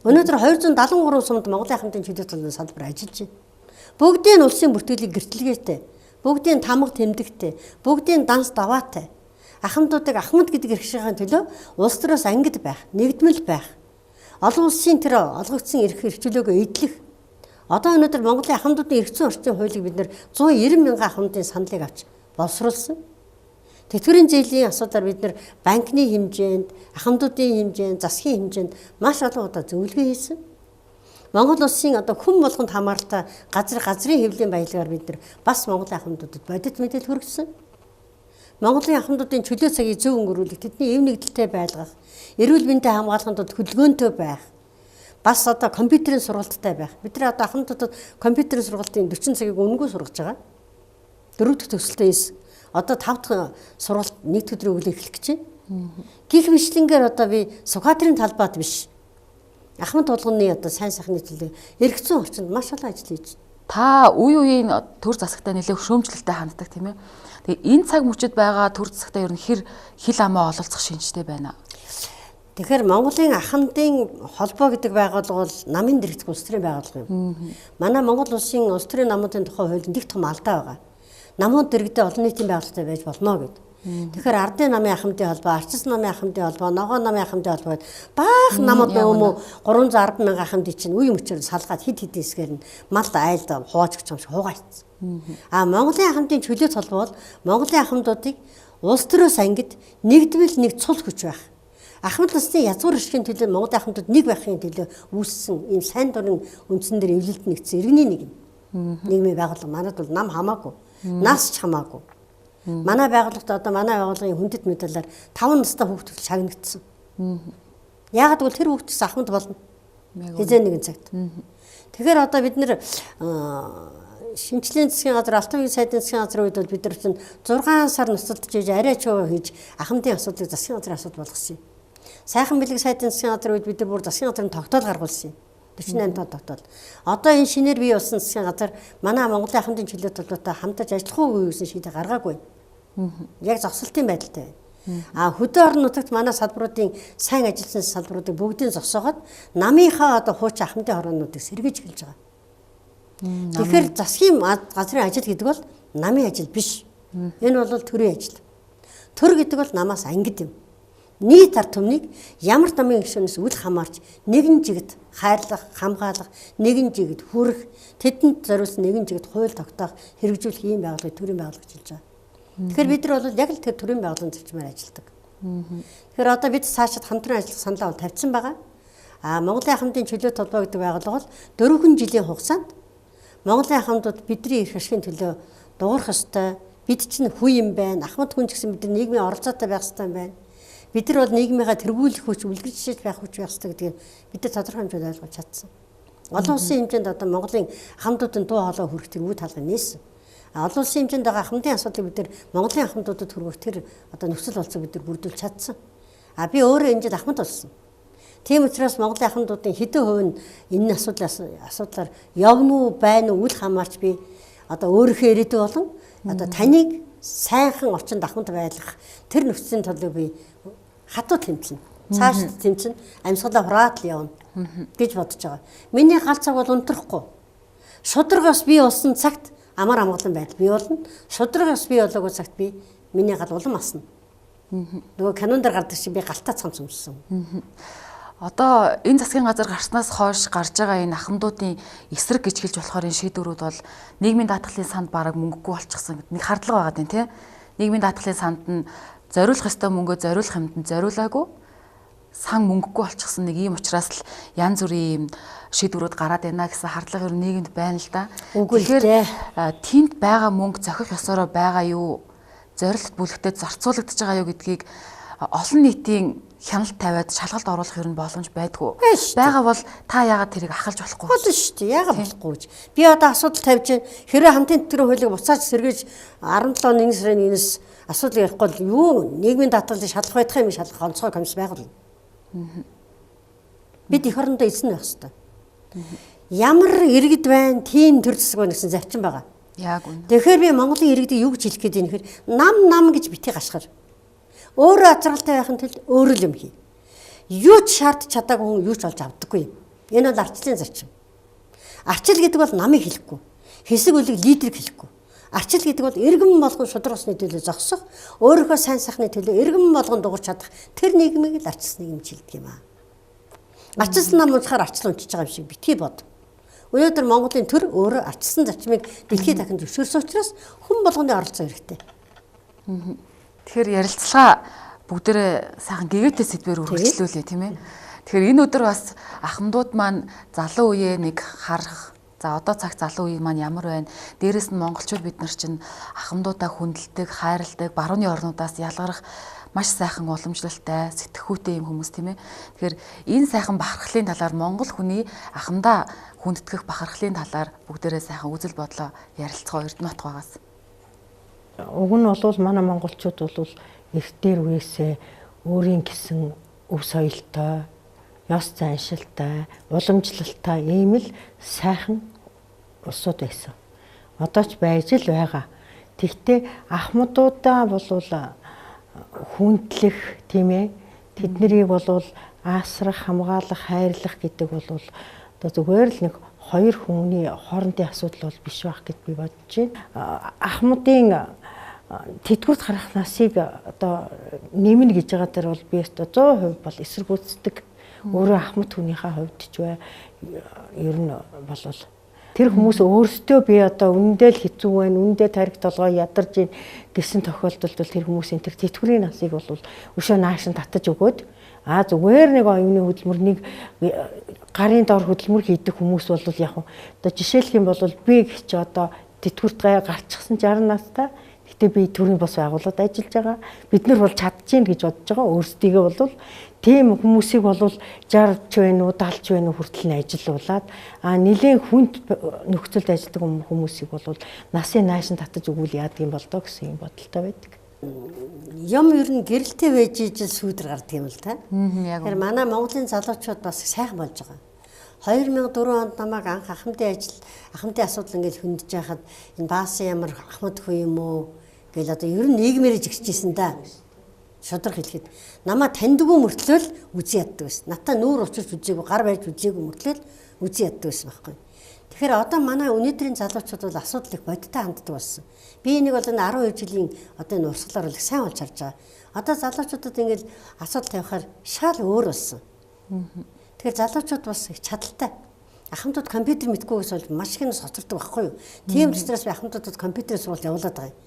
Өнөөдөр 273 сумд Монголын ахмадын чөлөө толгойн салбар ажиллаж байна. Бүгдийн улсын бүртгэлийг гэрчлэгээтэй, бүгдийн тамга тэмдэгтэй, бүгдийн данс даваатай. Ахмадуудыг ахмад гэдэг эрх ашигын төлөө улс төрөөс ангид байх, нэгдмэл байх. Олон улсын тэр олгогдсон эрх хэрэгчлөөгөө эдлэх. Одоо өнөөдөр Монголын ахмадуудын эрх зүйн орчны хуулийг бид нэр 190 мянган ахмадын саналыг авч боловсруулсан. Тэтгэврийн зээлийн асуудлаар бид нэр банкны хэмжээнд, ахмадуудын хэмжээнд, засгийн хэмжээнд маш олон удаа зөвлөгөө хийсэн. Монгол улсын одоо хүн болгонд хамааралтай газрын хэвлийн баялагаар бид нар бас Монголын ахмадуудад бодит мэдээлэл хүргэсэн. Монголын ахмадуудын чөлөө цагийг зөв өнгөрүүлэх, тэдний эв нэгдэлтэй байлгах, эрүүл мэндээ хамгаалахын тулд хөдөлгөөнтэй байх, бас одоо компьютерийн сургалттай байх. Бид нар одоо ахмадуудад компьютерийн сургалтын 40 цагийг үнэгүй сургаж байгаа. 4 дахь төгсөлтөө хийсэн. Одоо 5 дахь сургалт нэг өдрийн өглөө эхлэх гэж байна. Гэх мэтлэнгээр одоо би Сүхбаатарын талбайд биш. Ахмад тулганы одоо сайн сайхны төлөө эрх зүйн орчинд маш олон ажил хийж байна. Та үе үеийн төр засагтай нэлээх шөөмжлөлтэй ханддаг тийм ээ. Тэгээ энэ цаг мөчид байгаа төр засагтай ер нь хэр хил амаа ололцох шинжтэй байна. Тэгэхээр Монголын ахмадын холбоо гэдэг байгууллага бол намын дэргэдэх улс төрийн байгууллага юм. Манай Монгол улсын улс төрийн намуудын тухай хуульд нэг том алдаа байгаа. Намууд дэргэдээ олон нийтийн байгууллагатай байж болно гэдэг. Тэгэхээр ардын намын ахмадын холбоо, арчис намын ахмадын холбоо, ногоон намын ахмадын холбоо гэд баах намууд нөгөө 310 мянган ахмадын чинь үе мөчөр салгаад хэд хэдэн хэсгээр нь мал айлд хувааж өгч юм шиг хуваачихсан. А Монголын ахмадын чөлөөт холбоо бол Монголын ахмадуудыг улс төрөөс ангид нэгдвэл нэг цул хүч байх. Ахмад улсны язгуур эрхийн төлөө Монголын ахмадууд нэг байхын төлөө үүссэн ийм сайн дурын үндсэн дээр эвлэлд нэгдсэн иргэний нэг юм. Нийгмийн байгууллага манад бол нам хамаагүй, нас ч хамаагүй. Манай байгууллагт одоо манай байгууллагын хүндэт медалаар 5 настай хүүхд хүртэл шагнагдсан. Яагаад гэвэл тэр хүүхдээс ахмад болно. Хизээ нэгэн цагт. Тэгэхээр одоо бид нэр шинжлэлийн засгийн газар, алтан үеийн сайдын засгийн газрын үед бол бид нар чинь 6 сар нуцалдж иж арай чуу хийж ахмадын асуудлыг засгийн газрын асуудал болгосон юм. Сайхан бэлэг сайдын засгийн газрын үед бид нар бүр засгийн газрын тогтоол гаргуулсан юм. 48 тоо тогтоол. Одоо энэ шинээр бий болсон засгийн газар манай Монголын ахмадын чөлөөт холбоотой хамтарч ажиллах уу гэсэн шийдэл гаргаагүй. Яг зогсолтын байдалтай байна. А хөдөө орон нутагт манай салбаруудын сайн ажилласан салбаруудыг бүгдийг зогсоогоод намынхаа одоо хуучин ахмадын хороонуудыг сэргийж эхэлж байгаа. Тэгэхээр засгийн газрын ажил гэдэг бол намын ажил биш. Энэ бол төрийн ажил. Төр гэдэг бол намаас ангид юм. Нийт ард түмнийг ямар намын гишүүнээс үл хамаарч нэгэн жигд хайрлах, хамгаалах, нэгэн жигд хүрэх, тэдэнд зориулсан нэгэн жигд хууль тогтоох, хэрэгжүүлэх ийм байгууллагыг төрийн байгууллага гэж хэлж байгаа. Тэгэхээр бид нар бол яг л тэр төрийн байгууллагын зарчмаар ажилладаг. Тэгэхээр одоо бид цаашид хамтран ажиллах саналаа бол тавьсан байгаа. А Монголын ахмадын чөлөөт холбоо гэдэг байгууллага бол 4 жилийн хугацаанд Монголын ахмадууд бидний эрх ашигын төлөө дуурах ёстой. Бид чинь хүү юм байна. Ахмад хүн ч гэсэн бид нар нийгмийн оролцоотой байх ёстой юм байна. Бид нар бол нийгмийнхаа тэргүүлэх хүч, үлгэр жишээж байх хүч байх ёстой гэдгийг бид нар тодорхой хэмжээнд ойлгож чадсан. Олон улсын хэмжээнд одоо Монголын ахмадуудын дуу хоолой хүрэх тэр үе талыг нээсэн. Олон улсын хэмжээнд байгаа ахмадын асуудлыг бид нар Монголын ахмадуудад хүргэх тэр одоо нөхцөл болцоо бид нар бүрдүүлж чадсан. А би өөрөө энэ жил ахмад болсон. Тийм учраас Монголын ахмадуудын хэдэн хувь нь энэ асуудлаар явна уу, байна уу үл хамаарч би одоо өөрийнхөө ирээдүй болон одоо таныг сайхан орчинд ахмад байлгах тэр нөхцөлийн төлөө би хатуу тэмцэнэ. Цааш тэмцэнэ, амьсгалаа хураат л явна гэж бодож байгаа. Миний гал цаг бол унтрахгүй. Шударгаас бий болсон цагт амар амгалан байдал бий болно. Шударгаас бий болоогүй цагт би миний гал улам асна. Нөгөө канон дээр гардаг шиг би галтаа цамц өмссөн. Одоо энэ засгийн газар гарснаас хойш гарч байгаа энэ ахмадуудын эсрэг гэж хэлж болохоор энэ шийдвэрүүд бол нийгмийн даатгалын санд бараг мөнгөгүй болчихсон нэг хардлага байгаа тийм. Нийгмийн даатгалын санд нь зориулах ёстой мөнгөө зориулах юмд нь зориулаагүй сан мөнгөгүй болчихсон нэг ийм учраас л янз бүрийн ийм шийдвэрүүд гараад байна гэсэн хардлага ер нь нийгэмд байна л да. Тэгэхээр тэнд байгаа мөнгө зохих ёсороо байгаа юу? Зорилт бүлэгтээ зарцуулагдаж байгаа юу гэдгийг олон нийтийн хяналт тавиад шалгалт оруулах ер нь боломж байдгүй. Байгаа бол та яагаад тэрийг ахалж болохгүй? Болно шүү дээ. Яагаад болохгүй гэж. Би одоо асуудал тавьж байна. Хэрвээ хамтын тэтгэврийн хуулийг буцааж сэргийж 17 оны 1 сарын 1-ээс асуудал ярихгүй бол юу нийгмийн даатгалыг шалгах байх юм шалгах онцгой комисс байгуулна. Бид эх орондоо эзэн байх ёстой. Ямар иргэд байна, тийм төр зэсэг байна гэсэн зарчим байгаа. Яг үнэ. Тэгэхээр би Монголын иргэдийг юу гэж хэлэх гээд байна гэхээр нам нам гэж битгий гашгар. Өөрөө азаргалтай байхын тулд өөрөө л юм хий. Юу ч шаардж чадаагүй хүн юу ч олж авдаггүй юм. Энэ бол арчлын зарчим. Арчил гэдэг бол намыг хэлэхгүй. Хэсэг үлэг лидерийг хэлэхгүй. Арчил гэдэг бол иргэн болгон шудраг усны төлөө зогсох, өөрийнхөө сайн сайхны төлөө иргэн болгон дуурч чадах тэр нийгмийг л арчилсан нийгэм хэлдэг юм аа. Арчилсан нам уншихаар арчил уншиж байгаа юм шиг битгий бод. Өнөөдөр Монголын төр өөрөө ардчилсан зарчмыг дэлхийд дахин зөвшөөрсөн учраас хүн болгоны оролцоо хэрэгтэй. Тэгэхээр ярилцлага бүгдээрээ сайхан гэгээтэй сэдвээр үргэлжлүүлье, тийм ээ. Тэгэхээр энэ өдөр бас ахмадууд маань залуу үеэ нэг харах. За одоо цагт залуу үе маань ямар байна? Дээрэс нь монголчууд бид нар чинь ахмадуудаа хүндэлдэг, хайрладаг, барууны орнуудаас ялгарах маш сайхан уламжлалтай, сэтгэхүйтэй юм хүмүүс, тийм ээ. Тэгэхээр энэ сайхан бахархлын талаар, монгол хүний ахмадаа хүндэтгэх бахархлын талаар бүгдээрээ сайхан үзэл бодлоо ярилцгаа Эрдэнэт байгаас. Уг нь бол манай монголчууд бол эртээр үеэсээ өөрийн гэсэн өв соёлтой, ёс заншилтай, уламжлалтай ийм л сайхан улсууд байсан. Одоо ч байж л байгаа. Тэгтээ ахмадуудаа болвол хүндлэх, тийм ээ, тэднийг болвол аасрах, хамгаалах, хайрлах гэдэг бол одоо зүгээр л нэг хоёр хүний хоорондын асуудал бол биш байх гэж би бодож байна. Ахмадын тэтгэврт гарах насыг одоо нэмнэ гэж байгаа дээр бол би өстө 100% бол эсэргүүцдэг. Өөрөө ахмад хүнийхээ хувьд ч бай, ер нь болвол тэр хүмүүс өөрсдөө би одоо үнэндээ л хэцүү байна, үнэндээ тарих толгой ядарж гин гэсэн тохиолдолд бол тэр хүмүүсийн тэр тэтгэврийн насыг бол өшөө нааш нь татаж өгөөд, а зүгээр нэг оюуны хөдөлмөр, нэг гарын дор хөдөлмөр хийдэг хүмүүс бол яг одоо жишээлх юм бол би гэж одоо тэтгэврт гарчихсан 60 настай. Гэтэ би төрийн бос байгууллагад ажиллаж байгаа. Бид нар бол чадчихээн гэж бодож байгаа. Өөрсдийгөө бол тийм хүмүүсийг бол 60 ч байна уу, 70 ч байна уу хүртэл нь ажилуулад, а нэлээд хүнд нөхцөлд ажилладаг хүмүүсийг бол насын нааш нь татаж өгвөл яадаг юм бол доо гэсэн юм бодолтой байдаг. Юм ер нь гэрэлтэй байж ижил сүүдэр гардаг юм л та. Тэгэхээр манай Монголын залуучууд бас сайхан болж байгаа. 2004 онд намайг анх ахмадын ажил, ахмадын асуудал ингээд хөндөж байхад энэ баасан ямар ахмад хүн юм уу гэл одоо ер нь нийгмээр жигсэжсэн да. Шудраг хэлэхэд намаа таньдгүй мөртлөөл үзий яддаг байсан. Натаа нүүр учирч үзээгүй, гар барьж үзээгүй мөртлөөл үзий яддаг байсан байхгүй. Тэгэхээр одоо манай өнөөдрийн залуучууд бол асуудал их бодиттой ханддаг болсон. Би энийг бол энэ 12 жилийн одоо энэ урсгалаар бол их сайн болж харж байгаа. Одоо залуучуудад ингээд асуудал тавихаар шал өөр болсон. Тэгэхээр залуучууд бас их чадaltaй. Ахмадууд компьютер мэдгүйгээс бол маш их соцордог байхгүй юу? Тийм учраас би ахмадуудад компьютер сургалт явуулаад байгаа юм.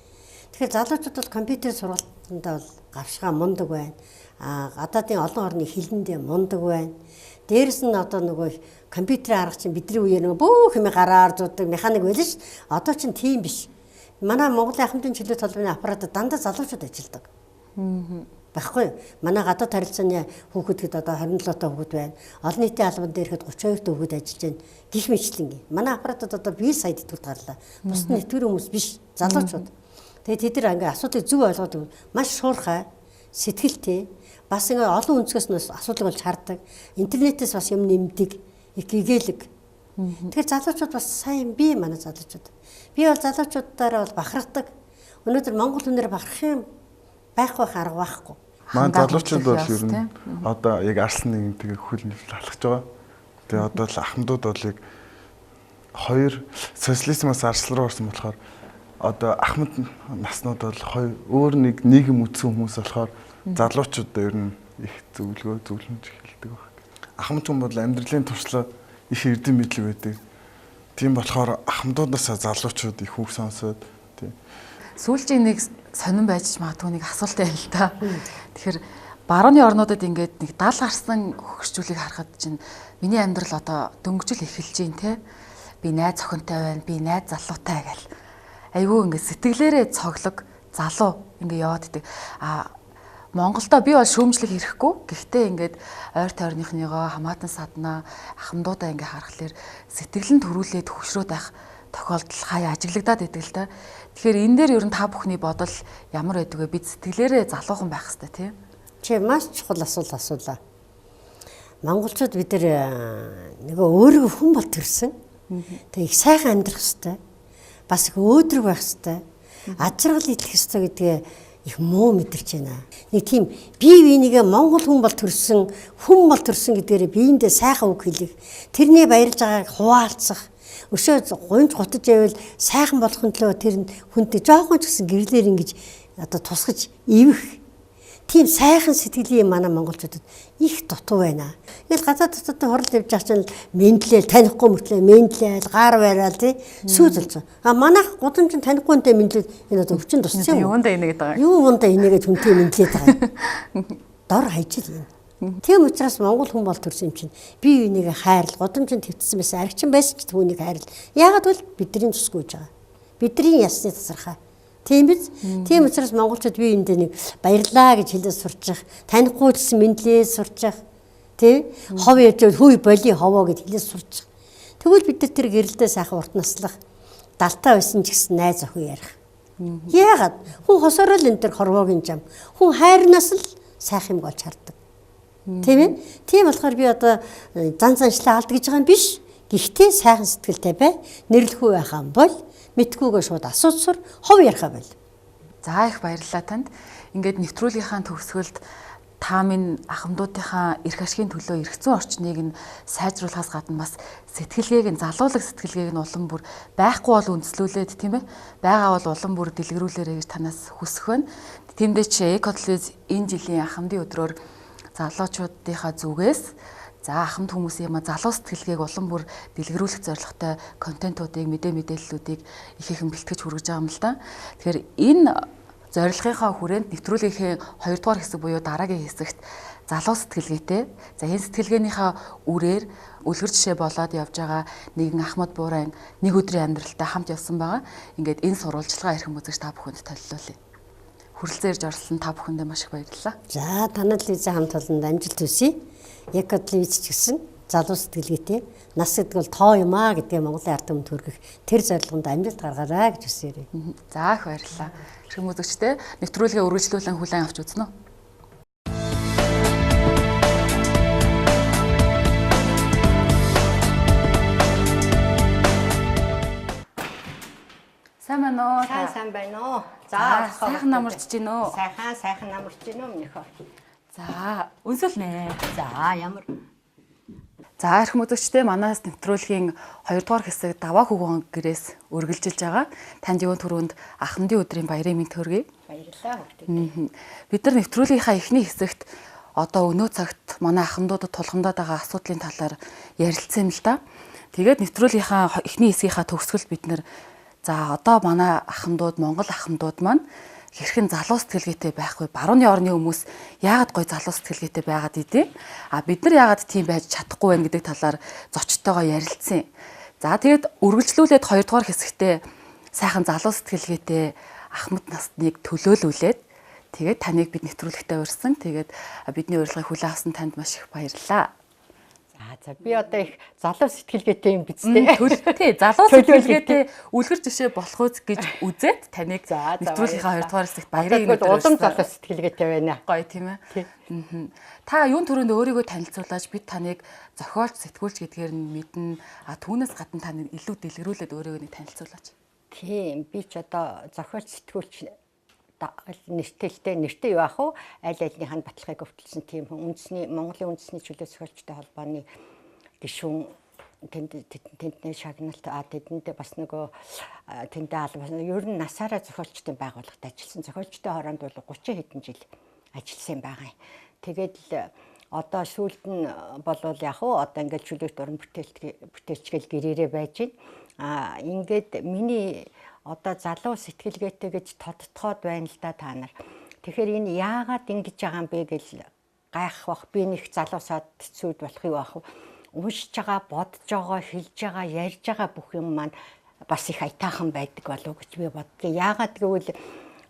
Тэгэхээр залуучууд бол компьютер сургалтандаа бол гавшгаа мундаг байна. А гадаадын олон орны хэлэндээ мундаг байна. Дээрэс нь одоо нөгөө компьютерийн арга чинь бидний үеэр нөгөө бүх юм гараар зуудаг механик байлаа ш. Одоо чинь тийм биш. Манай Монголын ахмадын чөлөөт холбооны аппаратад дандаа залуучууд ажилладаг. Багхгүй юу? Манай гадаад харилцааны хүүхэдгэд одоо 27 та хүүхэд байна. Олон нийтийн албан дээр ихэд 32 та хүүхэд ажиллаж байна. Гэх мэтлэнгийн. Манай аппаратад одоо бие сая тэтгэврт гарлаа. Бусд нь тэтгэврийн хүмүүс биш, залуучууд. Тэгээд тэд нар ингээ асуудлыг зөв ойлгоод маш шуурхай, сэтгэлтэй, бас ингээ олон өнцгөөс нь асуудлыг олж хардаг. Интернетээс бас юм нэмдэг, их гэгээлэг. Тэгэхээр залуучууд бас сайн бий, манай залуучууд. Би бол залуучуудаараа бол бахархдаг. Өнөөдөр монгол хүнээр бахарх юм байхгүй арга байхгүй. Манай залуучууд бол ер нь одоо яг арслан нэгэнтэйгээ хөл нэвтэл алхаж байгаа. Тэгээ одоо л ахмадууд бол яг хоёр социализмаас арслан руу орсон болохоор одоо ахмад наснууд бол хоёр өөр нэг нийгэм үтсэн хүмүүс болохоор залуучуудаа ер нь их зөвлөгөө зөвлөмж хэлдэг баг. Ахмад хүн бол амьдралын туршлага их эрдэм мэдлэг байдаг. Тийм болохоор ахмадуудаасаа залуучууд их үг сонсоод тийм. Сүүлчийн нэг сонирн байж магадгүй нэг асуулт байл л та. Тэгэхээр барууны орнуудад ингээд нэг дал гарсан хөгшчүүлийг харахад чинь миний амьдрал одоо дөнгөжл эхэлж байна те. Би найз охинтой байна, би найз залуутай гэл. Айгүй ингээд сэтгэлээрээ цоглог залуу ингээд яваад идэг. А Монголдо би бол шүүмжлэх хэрэггүй. Гэхдээ ингээд ойр тойрныхныгоо хамаатан саднаа ахмадуудаа ингээд харахаар сэтгэл нь төрүүлээд хөвшрөөд байх тохиолдол хаяа ажиглагдаад идэг л та. Тэгэхээр энэ дээр ер нь та бүхний бодол ямар байдаг вэ? Бид сэтгэлээрээ залуухан байх хэрэгтэй тийм. Чи маш чухал асуулт асуулаа. Монголчууд бид нар нөгөө өөрийгөө хүн бол төрсөн. Тэгээ их сайхан амьдрах хэрэгтэй. Бас их өөдрөг байх хэрэгтэй. Аж аргал идэх хэрэгтэй гэдгээ их муу мэдэрч байна. Нэг тийм бие биенийгээ монгол хүн бол төрсөн, хүн бол төрсөн гэдгээрээ биендээ сайхан үг хэлэх, тэрний баярлж байгааг хуваалцах, өшөө гунж гутаж байвал сайхан болохын төлөө тэр хүнтэй жоохон ч гэсэн гэрлээр ингэж одоо тусгаж ивэх. Тийм сайхан сэтгэлийн манай монголчуудад их дутуу байна. Ингээл гадаад дотоодын хурал явж байгаа чинь мэдлээл танихгүй мөртлөө мэдлээл гар бараал тий сүйзэлж. А манайх гудамжинд танихгүй хүнтэй мэдлээд энэ одоо өвчин туссан юм. Юундаа инээгээд байгаа юм. Юундаа инээгээд хүнтэй мэдлээд байгаа юм. Дор хаяж л юм. Тийм учраас монгол хүн бол төрсөн юм чинь бие биенийгээ хайрл, гудамжинд твтсэн байсан аргачин байсан ч түүнийг хайрл. Яагаад гэвэл бидний цусгүй гэж байгаа. Бидний ясны тасархай. Тийм биз? Тийм учраас монголчууд бие биендээ нэг баярлаа гэж хэлээ сурчих, танихгүй гэсэн мэдлээ сурчих. Тэ? Хов ярьж хүй боли ховоо гэж хэлээ сурчих. Тэгвэл бид нар тэр гэрэлдээ сайхан урт наслах, далтаа байсан ч гэсэн найз охин ярих. Яагаад? Хүн хосороо л энэ төр хорвоогийн жам. Хүн хайрнаас л сайхан юм болж хардаг. Тийм ээ? Тийм болохоор би одоо зан заншлаа алд гэж байгаа юм биш. Гэхдээ сайхан сэтгэлтэй бай. Нэрлэхүү байхаа бол мэдхгүйгээ шууд асууж сур, хов ярихаа бол. За их баярлалаа танд. Ингээд нэвтрүүлгийнхаа төгсгөлд та минь ахмадуудынхаа эрх ашигын төлөө эрх зүйн орчныг нь сайжруулахаас гадна бас сэтгэлгээг нь залуулах сэтгэлгээг нь улам бүр байхгүй бол үндэслүүлээд тийм ээ байгаа бол улам бүр дэлгэрүүлээрэй гэж танаас хүсэх байна. Тиймдээ чи Эко телевиз энэ жилийн ахмадын өдрөөр залуучуудынхаа зүгээс за ахмад хүмүүсийн юм залуу сэтгэлгээг улам бүр дэлгэрүүлэх зорилготой контентуудыг мэдээллүүдийг их ихэн бэлтгэж хүргэж байгаа юм л да. Тэгэхээр энэ зорилгынхаа хүрээнд нэвтрүүлгийнхээ 2 дугаар хэсэг буюу дараагийн хэсэгт залуу сэтгэлгээтэй. За энэ сэтгэлгээнийхээ үрээр үлгэр жишээ болоод явж байгаа нэгэн Ахмад Буурайн нэг өдрийн амьдралтай хамт явсан байгаа. Ингээд энэ сурвалжлагаа эрхэм үзэгч та бүхэнд толилуулъя. Хүрэлцэн ирж оролцсон та бүхэндээ маш их баярлалаа. За танад телевизийн хамт олонд амжилт хүсье. Эко телевиз ч гэсэн залуу сэтгэлгээтэй нас гэдэг бол тоо юм аа гэдгээ Монголын ард түмэнд хүргэх тэр зорилгонд амжилт гаргаарай гэж хүсье. За их баярлалаа. Эрхэм үзэгчдээ нэвтрүүлгээ үргэлжлүүлэн хүлээн авч үзнэ үү? Сайн байна уу? Сайн байна уу? За сайхан намарч гин үү? Сайхан намарч гин үү минийхөө. За өнсөл нэ. За ямар. За эрхэм үзэгчдээ манаас нэвтрүүлгийн 2 дугаар хэсэг даваа хөвгөн гэрээс үргэлжилж байгаа. Танд юун түрүүнд ахмадын өдрийн баярын мэнд төргий. Баярлалаа хүүхдүүд. Бид нар нэвтрүүлгийнхаа эхний хэсэгт одоо өнөө цагт манай ахмадуудад тулгамдаад байгаа асуудлын талаар ярилцсан юм л да. Тэгээд нэвтрүүлгийнхаа эхний хэсгийнхаа төгсгөлд бид нар за одоо манай ахмадууд Монгол ахмадууд маань хэрхэн залуу сэтгэлгээтэй байхгүй барууны орны хүмүүс яагаад гой залуу сэтгэлгээтэй байгаад идэв? А бид нар яагаад тийм байж чадахгүй байна гэдэг талаар зочдтойгоо ярилцсан. За тэгээд үргэлжлүүлээд 2 дугаар хэсэгтээ сайхан залуу сэтгэлгээтэй ахмад насныг төлөөлүүлээд тэгээд таныг бид нэвтрүүлэгтээ урьсан. Тэгээд бидний урилгыг хүлээн авсан танд маш их баярлалаа. За би одоо их залуу сэтгэлгээтэй юм биз дээ. Тий, залуу сэтгэлгээтэй үлгэр жишээ болох үз гэж үзээд таныг нэвтрүүлгийнхаа 2 дугаар хэсэгт баярын өдөр улам залуу сэтгэлгээтэй байна. Гоё тийм ээ. Та юун түрүүнд өөрийгөө танилцуулаач, бид таныг зохиолч, сэтгүүлч гэдгээр нь мэднэ. А түүнээс гадна та нэг илүү дэлгэрүүлээд өөрийгөө нэг танилцуулаач. Тийм, би ч одоо зохиолч, сэтгүүлч нэртэлтэй нэртэй юу ах вэ? Аль альных нь баталгааг өвтөлсөн тийм хүн. Үндэсний Монголын үндэсний чөлөө зохиолчтой холбооны гишүүн тэндний шагналт тэдэнд бас нөгөө тэндээ алба ер нь насаараа зохиолчдын байгууллагад ажилласан. Зохиолчдын хороонд бол 30 хэдэн жил ажилласан байгаа юм. Тэгээд л одоо сүүлд нь болвол яг уу одоо ингээд чөлөөт уран бүтээлчгэл гэрээрээ байж байна. Ингээд миний одоо залуу сэтгэлгээтэй гэж тодтгоод байна л да та нар. Тэгэхээр энэ яагаад ингэж байгаа юм бэ гэж гайх бах. Би нэг залуусаад цэцүүд болох юу ах вэ? Уншиж байгаа, бодож байгаа, хэлж байгаа, ярьж байгаа бүх юм маань бас их аятайхан байдаг болов гэж би боддоо. Яагаад гэвэл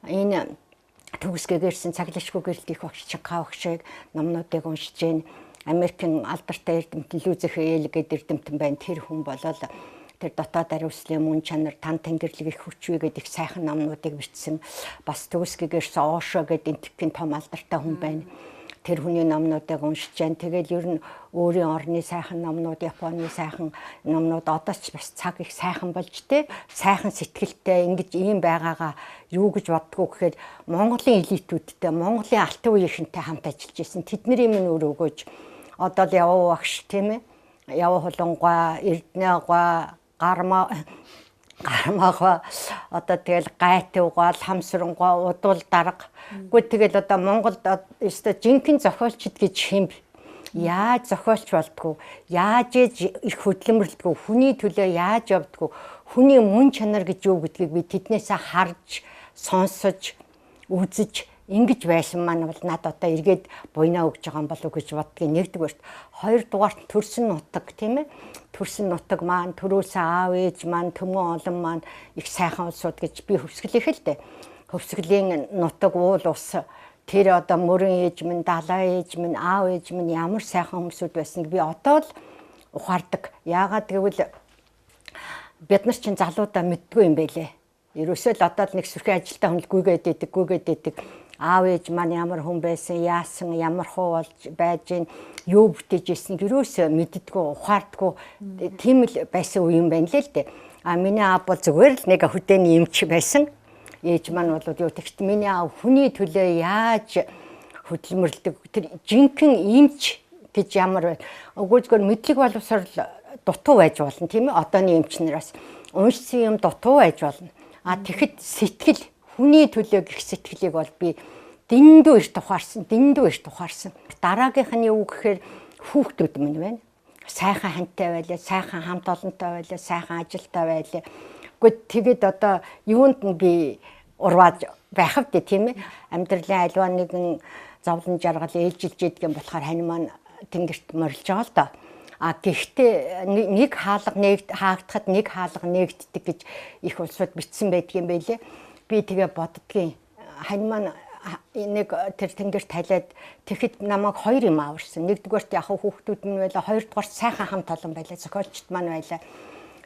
энэ төгсгэгээрсэн цаглашгүй гэрэлт их багш Чингаа багшийг номнуудыг уншиж гин. Америкийн алдартай эрдэмтэн Лүзэх Ээл гэдэг эрдэмтэн байна. Тэр хүн болол тэр дотоод ариуслын мөн чанар, тан тэнгэрлэг их хүчвэ гэдэг их сайхан номнуудыг бичсэн. Бас төгсгэгээрсэн Ошо гэдэг энтхийн том алдартай хүн байна. Тэр хүний номнуудыг уншиж जैन. Тэгэл ер нь өөрийн орны сайхан номнууд, Японы сайхан номнууд одоо ч бас цаг их сайхан болж тэ. Сайхан сэтгэлтэй ингэж ийм байгаагаа юу гэж боддгоо гэхээр Монголын элитүүдтэй, Монголын алтан үеийнхэнтэй хамт ажиллаж исэн. Тэдний минь өөр өгөөж одоо л явуу багш тийм ээ. Явуу хулангуй, Эрдэнэ гуай, Гармаа Гармаага одоо тэгэл гайт угаал, хамсрангуй, удуул дарга. Үгүй тэгэл одоо Монголд өстой жинхэнэ зохиолчд гэж хэмб. Яаж зохиолч болдгоо, яаж их хөдөлмөрлөдгөө, хүний төлөө яаж явдгоо, хүний мөн чанар гэж юу гэдгийг би тэднээсээ харж, сонсож, үзэж ингэж байсан маань бол над одоо эргээд буйнаа өгж байгаа юм болов уу гэж боддгийг нэгдүгээрт. Хоёрдугаарт төрсөн нутаг, тийм ээ. Төрсөн нутаг маань, төрөөсөн аав ээж маань, төмөн олон маань их сайхан улсууд гэж би хөвсгөлийнх л дээ. Хөвсгөлийн нутаг, уул ус, тэр одоо мөрөн ээж минь, далай ээж минь, аав ээж минь ямар сайхан хүмүүсүүд байсныг би одоо л ухаардаг. Яагаад гэвэл бид нар чинь залуудаа мэддгүй юм байлээ. Ерөөсөө л одоо л нэг сүрхэн ажилтаа хүн л гүйгээд идэг, гүйгээд идэг. Аав ээж маань ямар хүн байсан, яасан, ямар хуу болж байж гин, юу бүтээж ирсэн ерөөсөө мэддэггүй, ухаардгүй тийм л байсан үе юм байна лээ л дээ. А миний аав бол зүгээр л нэг хөдөөний эмч байсан. Ээж маань бол юу тэгт миний аав хүний төлөө яаж хөдөлмөрлөдөг, тэр жинхэнэ эмч гэж ямар бай. Үгүй зүгээр мэдлэг боловсрол дутуу байж болно, тийм ээ. Одооны эмч нараас уншсан юм дутуу байж болно. А тэгэхэд сэтгэл, хүний төлөө гих сэтгэлийг бол би дэндүү эрт ухаарсан, дэндүү эрт ухаарсан. Дараагийнх нь юу гэхээр хүүхдүүд минь байна. Сайхан хантай байлаа, сайхан хамт олонтой байлаа, сайхан ажилтай байлаа. Үгүй тэгэд одоо юунд нь би урвааж байх вэ, тийм ээ. Амьдралын альва нэгэн зовлон жаргал ээлжилж идэг юм болохоор хань маань тэнгэрт морилж байгаа л доо. А гэхдээ нэг хаалга нэгд хаагдахад нэг хаалга нэгддэг гэж их улсууд бичсэн байдаг юм байлээ. Би тэгээ боддгийн. Хань маань нэг тэр тэнгэрт халиад тэгэхэд намайг хоёр юм аварсан. Нэгдүгээрт яг хүүхдүүд минь байлаа, хоёрдугаарт сайхан хамт олон байлаа, зохиолчд маань байлаа.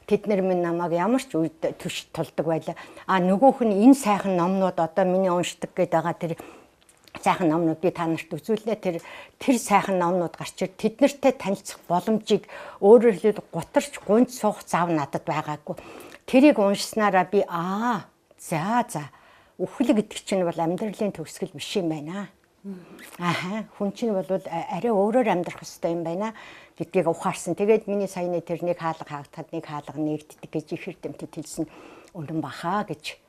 Тэд нар минь намайг ямар ч үед төш тулдаг байлаа. А нөгөөх нь энэ сайхан номнууд одоо миний уншдаг гэдэг байгаа тэр сайхан номнууд би та нарт үзүүлнэ. Тэр сайхан номнууд гарч ир тэд нартай танилцах боломжийг өөрөөр хэлбэл гутарч гунж суух зав надад байгаагүй. Тэрийг уншсанараа би аа за үхэл гэдэг чинь бол амьдралын төгсгөл биш юм байна. Ааха, хүн чинь бол арай өөрөөр амьдрах ёстой юм байна гэдгийг ухаарсан. Тэгээд миний саяны тэр нэг хаалга хаагдахад нэг хаалга нэгддэг гэж их эрдэмтэд хэлсэн үнэн баха гэж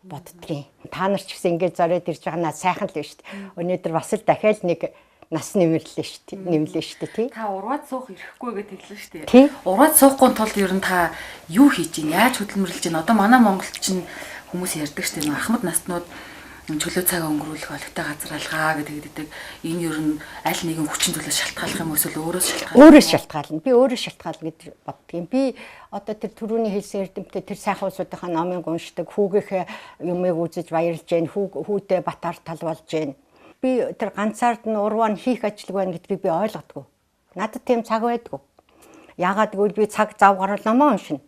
боддгийн. Та нар ч гэсэн ингэж зориод ирж байгаа наа сайхан л биш үү? Өнөөдөр бас л дахиад нэг нас нэмэрлээ шүү дээ. Нэмлээ шүү дээ, тий. Та урваад суух эрхгүй гэж хэлсэн шүү дээ. Урваад суухгүй тулд ер нь та юу хийж гин? Яаж хөдөлмөрлөж гин? Одоо манай Монголд чинь хүмүүс ярьдаг шүү дээ. Ахмад наснууд чөлөө цаг өнгөрүүлэх олигтой газар алгаа гэдэг гэдэг. Энэ ер нь аль нэгэн хүчин зүйлээс шалтгааллах юм эсвэл өөрөөс шалтгааллах? Өөрөөс шалтгаална. Би өөрөөс шалтгаална гэж боддгийн. Би одоо тэр түрүүний хэлсэн эрдэмтэд тэр сайхан улсуудынхаа номыг уншдаг, хүүгийнхээ юмыг үзэж баярлж гин, хүүдээ батар тал болж гин. Би тэр ганцаард нь урваа нь хийх ажил байна гэдгийг би ойлгодгоо. Надад тийм цаг байдгүй. Яагаад гэвэл би цаг зав гарвал номоо уншина.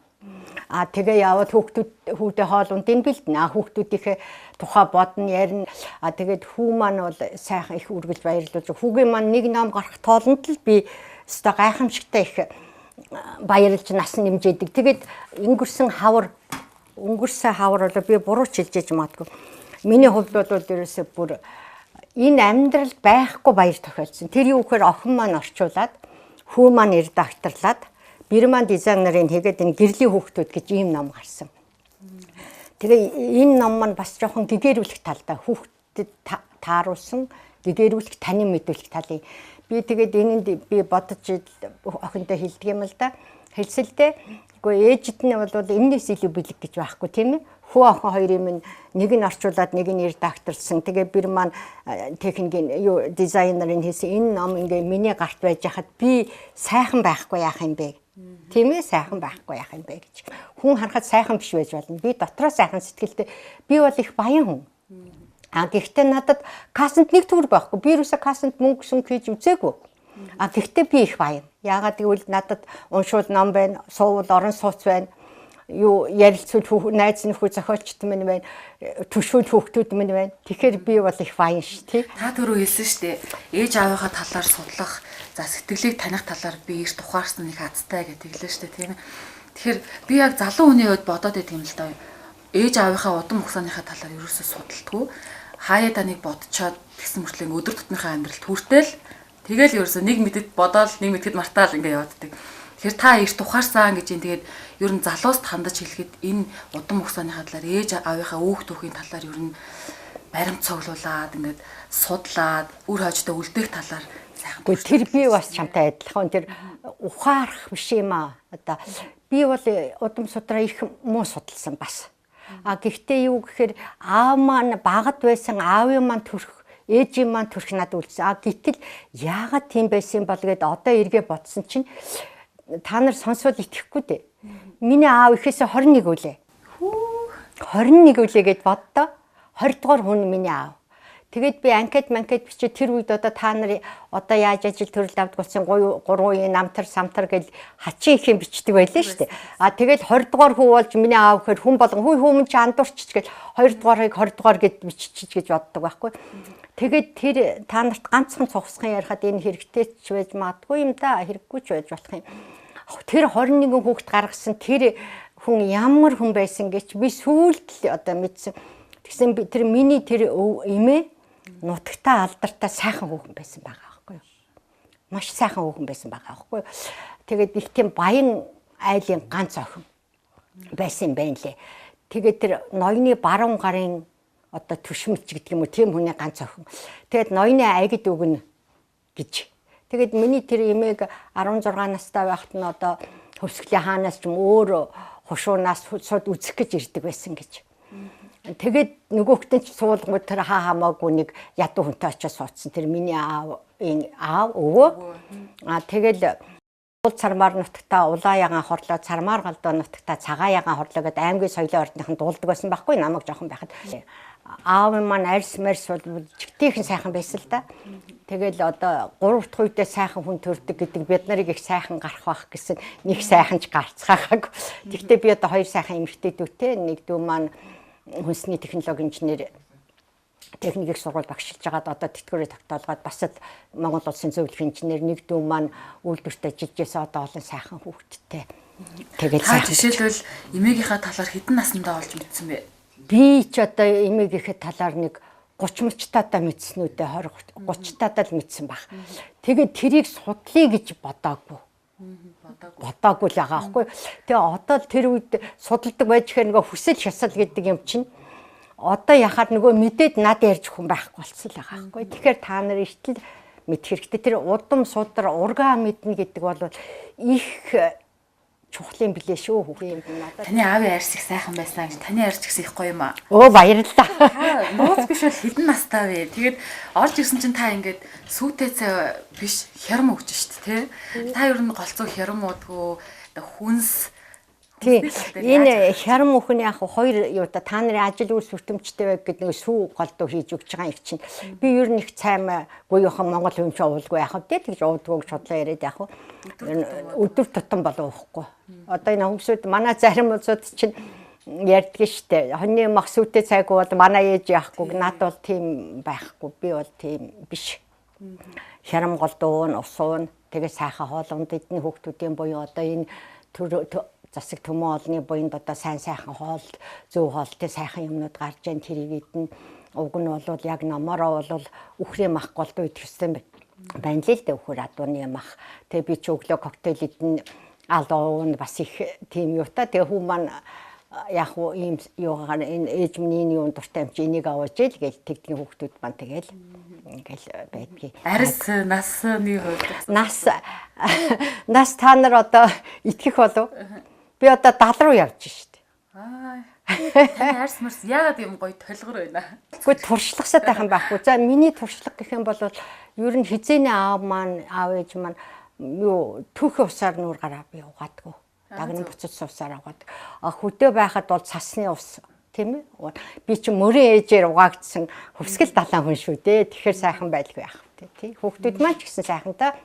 А тэгээ яваад хүүхдүүд хүүдээ хоол ундыг бэлдэнэ. А хүүхдүүдийнхээ тухай бодно, ярина. А тэгээд хүү маань бол сайхан их үргэлж баярлуулж. Хүүгийн маань нэг ном гарах тоолонд л би өстой гайхамшигтай их баярлж нас нэмжээдэг. Тэгээд өнгөрсөн хавар бол би буруу ч хэлж магадгүй. Миний хувьд бол ерөөсөө бүр энэ амьдрал байхгүй баяр тохиолдсон. Тэр юу гэхээр охин маань орчуулад, хүү маань редакторлаад, Бирман дизайнерын хийгээд энэ гэрлийн хүүхдүүд гэж ийм ном гарсан. Тэгээ энэ ном маань бас жоохон гэгэрүүлэх талдаа хүүхдэд тааруулсан, гэгэрүүлэх, танин мэдүүлэх талын. Би тэгээд энэнд би бодож охиндоо хэлдэг юм л да. Хэлсэлдээ үгүй ээжид нь бол энэс илүү бэлэг гэж байхгүй, тийм ээ. Хүү охин хоёрын минь нэг нь орчуулад нэг нь редакторлсан. Тэгээ Бирман техникийн юу дизайнерын хийсэн энэ ном ингээ миний гарт байж хахад би сайхан байхгүй яах юм бэ? Тийм ээ, сайхан байхгүй яах юм бэ гэж. Хүн харахад сайхан биш байж болно. Би дотроо сайхан сэтгэлтэй. Би бол их баян хүн. А гэхдээ надад кассанд нэг төгрөг байхгүй. Би юусаа кассанд мөнгө сүнг хийж үзээгүй. А гэхдээ би их баян. Яагаад гэвэл надад уншуул ном байна, суувал орон сууц байна. Юу ярилцвал найз нөхөд зохиолчд минь байна, төшөөл хүүхдүүд минь байна. Тэгэхээр би бол их баян ш, тий. Та түрүү хэлсэн шүү дээ. Ээж аавынхаа талаар судлах, за сэтгэлийг таних талаар би эрт ухаарсан нэг азтай гэж хэллээ шүү дээ, тийм ээ. Тэгэхээр би яг залуу хүний хувьд бодоод байдаг юм л даа. Ээж аавынхаа удам хугацааныхаа талаар ерөөсөө судалдаггүй. Хаяа таныг бодцоод тэгсэн мөртлөө өдөр тутмынхаа амьдралд хүртэл тэгэл ерөөсөө нэг мэдэд бодоол, нэг мэдэд мартаал ингэ явааддаг. Тэгэхээр та эрт ухаарсан гэж юм. Тэгээд ер нь залууст хандаж хэлэхэд энэ удам өгсөөнийхаа талаар ээж аавынхаа өөх түүхийн талаар ер нь баримт цуглуулад ингээд судлаад үр хойчтой үлдээх талаар сайхан. Гэхдээ тэр би бас чамтай адилхан тэр ухаарах биш юм аа. Одоо би бол удам судраа их муу судалсан бас. А гэхдээ юу гэхээр аав маань багад байсан аавын маань төрх ээжийн маань төрх надад үлдсэн. А гэтэл яагаад тийм байсан бол гэд одоо эргээ бодсон чинь та нар сонсвол итгэхгүй дээ. Миний аав ихээсээ 21 үлээ. 21 үлээ гэд боддоо. 20 дугаар хүн миний аав. Тэгээд би анкет манкет бичээ тэр үед одоо та нар одоо яаж ажил төрөл авдаг болсон 3 үеийн намтар самтар гэл хачин их юм бичдэг байлаа шүү дээ. А тэгэл 20 дугаар хүү болж миний аав гэхээр хүн болгон хүй хүмүүн чи андуурчч гэл 2 дугаарыг 20 дугаар гэд биччих гэж боддог байхгүй. Тэгээд тэр та нарт ганцхан цугсхан ярихад энэ хэрэгтэй ч байж магадгүй юм да, хэрэггүй ч байж болох юм. Тэр 21 хүүхэд гаргасан тэр хүн ямар хүн байсан гэж би сүүлд л одоо мэдсэн. Тэгсэн би тэр миний тэр эмээ нутагтаа алдартай сайхан хүүхэн байсан байгаа байхгүй юу? Маш сайхан хүүхэн байсан байгаа байхгүй юу? Тэгээд их тийм баян айлын ганц охин байсан юм байна лээ. Тэгээд тэр ноёны баруун гарын одоо түшмэлч гэдэг юм уу тийм хүний ганц охин. Тэгээд ноёны айгд өгнө гэж. Тэгээд миний тэр эмээг 16 настай байхад нь одоо хөвсгөлийн хаанаас ч юм өөр хушуунаас сууд үзэх гэж ирдэг байсан гэж. Тэгээд нөгөөхтөн ч суулгууд тэр хаа хамаагүй нэг ядуу хүнтэй очиж суудсан. Тэр миний аав энэ аав өвөө. А тэгэл уул цармаар нутагта улаан ягаан хорлоо, цармаар галдуу нутагта цагаан ягаан хорлоо гэдээ аймгийн соёлын ордныхан дуулдаг байсан байхгүй намайг жоохон байхад. Аав маань арьс марс бол чигтээхэн сайхан байсан л да. Тэгэл одоо 3 дахь үедээ сайхан хүн төрдөг гэдэг бид нарыг их сайхан гарах байх гэсэн нэг сайхан ч гарцгаагааг. Тэгтээ би одоо хоёр сайхан эмэгтэй дүүтэй, нэг дүү маань хүнсний технологи инженер техникийн сургууль багшилж байгаад одоо тэтгэврээ тогтоолгоод бас л Монгол улсын зөвлөх инженер, нэг дүү маань үйлдвэрт ажиллаж байсан одоо олон сайхан хүүхэдтэй. Тэгэл жишээлбэл эмээгийнхаа талаар хэдэн насндаа олж мэдсэн бэ? Би ч одоо эмээгийнхээ талаар нэг 30 мөч тадаа мэдсэн үү дээ, 20 30 тадаа л мэдсэн баг. Тэгээд тэрийг судлая гэж бодоагүй. Бодоогүй л байгаа байхгүй. Тэгээ одоо л тэр үед судалдаг байж гэхээр нөгөө хүсэл шасал гэдэг юм чинь одоо яхаар нөгөө мэдээд над ярьж хүн байхгүй болсон л байгаа байхгүй. Тэгэхээр та нар итэл мэдэх хэрэгтэй. Тэр удам судар ургаа мэднэ гэдэг бол их чухал юм билээ шүү хүүхэн юм надад. Таны аавын арьс их сайхан байсан гэж таны арьс ч гэсэн их гоё юм аа. Өө баярлалаа. Нууц биш бол хэдэн настай вэ? Тэгээд орж ирсэн чинь та ингээд сүүтэй цай биш хярм өгч шít тэ. Та ер нь голцоо хярм уудгүй хүнс. Тийм. Энэ хярм өхөн яг хоёр юу та нарын ажил үйлс хүртэмжтэй байг гэдэг нэг сүү голдуу хийж өгч байгаа юм чинь. Би ер нь их цаймгүй яхан Монгол хүн чинь уулгүй яах вэ тэгж уудгүй гэж судлаа яриад яах вэ? Өдөр тутам болов уухгүй. Одоо энэ хүмүүсүүд манай зарим улсууд чинь ярьдаг штэ. Хоньны мах сүүтэй цайгүй бол манай ээж яахгүй. Над бол тийм байхгүй. Би бол тийм биш. Хярм голдуу нь ус уун тэгээ сайхан хоол унд эдний хүүхдүүдийн буян одоо энэ төр засаг төмөн олны буянд одоо сайн сайхан хоол, зөв хоолтой сайхан юмнууд гарч जैन тэрийг идэн. Уг нь бол яг номороо бол үхрийн мах голдуу идэх ёстой байна л дээ, үхэр адууны мах. Тэгээ би ч өглөө коктейл идэн, ал уун бас их тийм юутай. Тэгээ хүн маань яг уу ийм юугаар энэ ээж миний энэ юун дуртай юм чи энийг аваач ил гэж тэгдгийн хүүхдүүд маань тэгэл ингээл байдгийг. Арьс насны хувьд нас та нар одоо итгэх болов? Би одоо 70 руу явж штэ. Аа. Таны арьс мөрс яагаад юм гоё толгор байна? Гэхдээ туршлагасаа тайхан байхгүй. За миний туршлага гэх юм бол ер нь хизээний аав маань аав ээж маань юу түүхий усаар нүүр гараа би угаадгүй. Дагнан буцаж усаар угаадаг. А хөдөө байхад бол цасны ус тийм ээ. Би чи мөрийн ээжээр угаагдсан хөвсгөл далайн хүн шүү дээ. Тэгэхээр сайхан байлгүй яах вэ тий. Хүүхдүүд маань ч гэсэн сайхан та.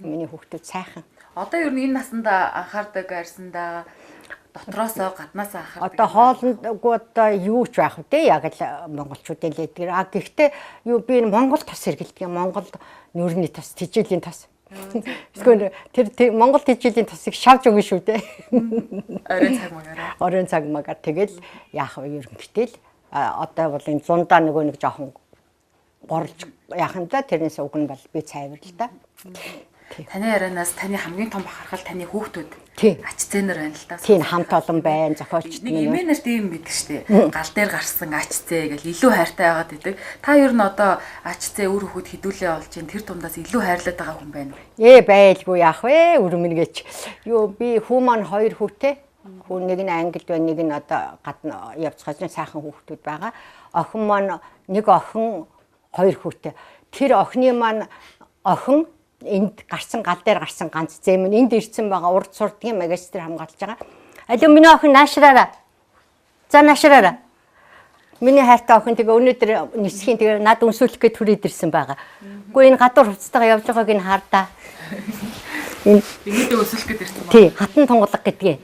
Миний хүүхдүүд сайхан. Одоо ер нь энэ насандаа анхаардаг арьсандаа дотроосоо гаднаасаа анхаардаг. Одоо хоолндгүй одоо юу ч байх вэ? Яг л монголчуудын л эдгэр. А гэхдээ юу би энэ Монгол тос хэргэлдэг юм. Монгол нүрний тос, тижээлийн тос. Эсвэл тэр Монгол тижээлийн тосыг шавж өгнө шүү дээ. Оройн цаг магаараа. Оройн цаг магаар тэгэл яах вэ ерөнхийдөө л одоо бол энэ зундаа нөгөө нэг жоохон горлж яах юм да тэрнээс уг нь бол би цайвар л да. Таны ярианаас таны хамгийн том бахархал таны хүүхдүүд. Ач зээнэр байна л да. Тийм, хамт олон байна, зохиолчд минь. Нэг эмээ нарт ийм мэддэг штэ. Гал дээр гарсан ач зээ гэл илүү хайртай байгаад идэг. Та ер нь одоо ач зээ үр хөвгүүд хідүүлээ болж ин тэр дундаас илүү хайрлаад байгаа хүн байна уу? Байлгүй яах вэ? Үр минь гэж. Юу би хүү маань хоёр хүүтэй. Хүү нэг нь Англид байна, нэг нь одоо гадна явцгааж сайхан хүүхдүүд байгаа. Охин маань нэг охин хоёр хүүтэй. Тэр охины маань охин энд гарсан гал дээр гарсан ганц зэм нь энд ирсэн байгаа, урд сурдгийн магистр хамгаалж байгаа. Алуу миний охин наашраараа. За наашраараа. Миний хайртай охин тэгээ өнөөдөр нисхийн тэгээ над өнсүүлэх гээд түрээд ирсэн байгаа. Үгүй энэ гадуур хувцастайгаа явж байгааг нь хардаа. Энэ биедээ өсөлөх гээд ирсэн байна. Тий, хатан тунгалаг гэдгийг.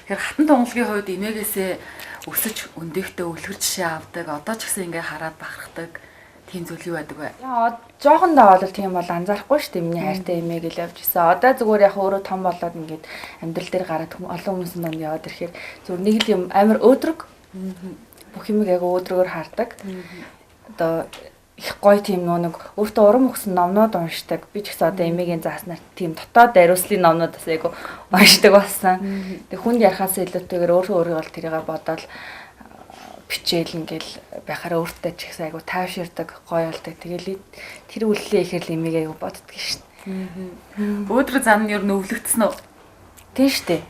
Тэгэхээр хатан тунгалагийн хувьд эмээгээсээ өсөж өндөөхтэй өлгөр жишээ авдаг. Одоо ч гэсэн ингээ хараад бахархдаг тийм зүйл юу байдаг вэ? Яа, жоохондоо бол тийм бол анзаарахгүй шүү дээ. Миний хайртай эмээ гэж явж исэн. Одоо зүгээр яг өөрөө том болоод ингээд амьдрал дээр гараад олон хүмүүсийн донд яваад ирэхээр зүгээр нэг л юм амар өөдрөг. Бүх юмыг яг өөдрөгөөр хардаг. Одоо их гоё тийм нэг өөртөө урам өгсөн номнууд уншдаг. Би ч гэсэн одоо эмээгийн зааснаар тийм дотоод дариуслын номнууд бас айгу уншдаг болсон. Тэг хүнд ярихаас илүүтэйгээр өөрөө өөрийгөө л тэрийгэ бодоол бичээл ингээл байхаараа өөртөө ч ихсэн айгу тайвширдаг, гоё болдог. Тэгэл тэр үллээ ихээр л эмээг айгу боддөг шин. Өөдрөг зам нь ер нь өвлөгдсөн үү? Тийм штэ.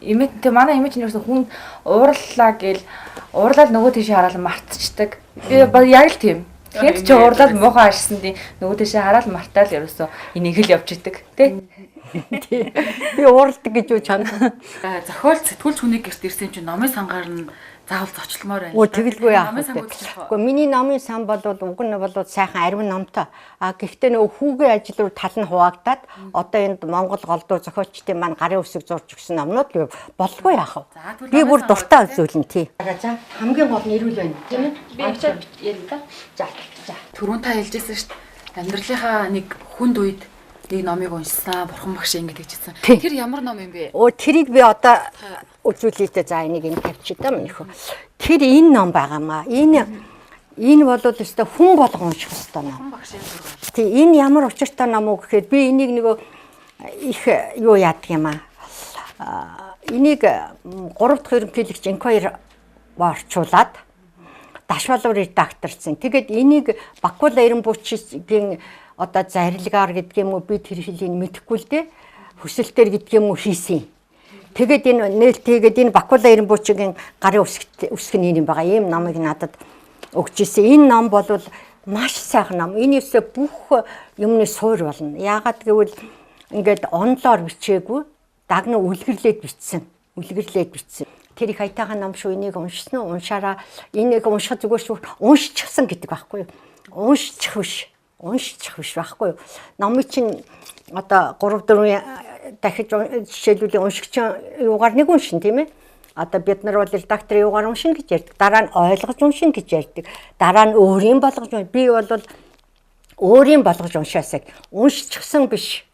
Эмээ тэг манай эмээ чинь ерөөсөн хүн уурлаа гэл уурлал нөгөө тийшээ хараад мартчихдаг. Би яг л тийм. Хэд ч уурлаад муухай ашсан тийм нөгөө тийшээ хараад мартаал ерөөсөө энийг л явж идэг тий. Би уурладаг гэж юу чанд. Зохиол сэтгүүлч хүний гэрт ирсэн чинь номын сангаар нь заавал зочломоор байна. Өө тэгэлгүй яах вэ? Гэхдээ миний номын сан бол уг нь бол сайхан ариун номтой. А гэхдээ нөгөө хүүгийн ажил руу тал нь хуваагдаад одоо энд Монгол голдуу зохиолчдын маань гарын үсэг зурж өгсөн номнууд болгүй яах вэ? Би бүр дуртай үзүүлнэ тий. За хамгийн гол нь эрүүл байна тийм ээ. Би ачаад ярина да. За. За. Түрүүн та хэлжсэн шүү дээ. Амьдралынхаа нэг хүнд үед нэг номыг уншсан, бурхан багш ингэж хэлжсэн. Тэр ямар ном юм бэ? Өө тэрийг би одоо үзүүлье дээ. За энийг энэ тавьчих даа минийхөө. Тэр энэ ном байгаамаа. Энэ бол өстой хүн болгон унших ёстой ном. Тий, энэ ямар учиртай ном уу гэхээр би энийг нөгөө их юу яадаг юм аа. Энийг 3 дахь ерөнхийлөгч Инквайр орчуулад Дашвалуур редакторцсан. Тэгээд энийг Бакула Эренбүүчийн одоо зарилгаар гэдэг юм уу би тэр хэлийг мэдэхгүй л дээ. Хүсэлтээр гэдэг юм уу хийсэн. Тэгээд энэ нээлттэйгээд энэ Бакула Эренбүүчийн гарын үсэг нь юм байгаа. Ийм номыг надад өгч ирсэн. Энэ ном бол маш сайхан ном. Энэ өсөө бүх юмны суур болно. Яагаад гэвэл ингээд онлоор бичээгүй дагна үлгэрлээд бичсэн. Үлгэрлээд бичсэн. Тэр их аятайхан ном шүү. Энийг уншсан уу? Уншаараа. Энийг унших зүгээр шүү. Уншчихсан гэдэг байхгүй юу? Уншчих биш. Уншчих биш байхгүй юу? Номыг чинь одоо 3 4 дахиж жишээлбэл уншигч юугаар нэг уншин тийм ээ. Одоо бид нар бол редактор юугаар уншина гэж ярьдаг. Дараа нь ойлгож уншина гэж ярьдаг. Дараа нь өөрийн болгож би бол өөрийн болгож уншаасаа. Уншчихсан биш.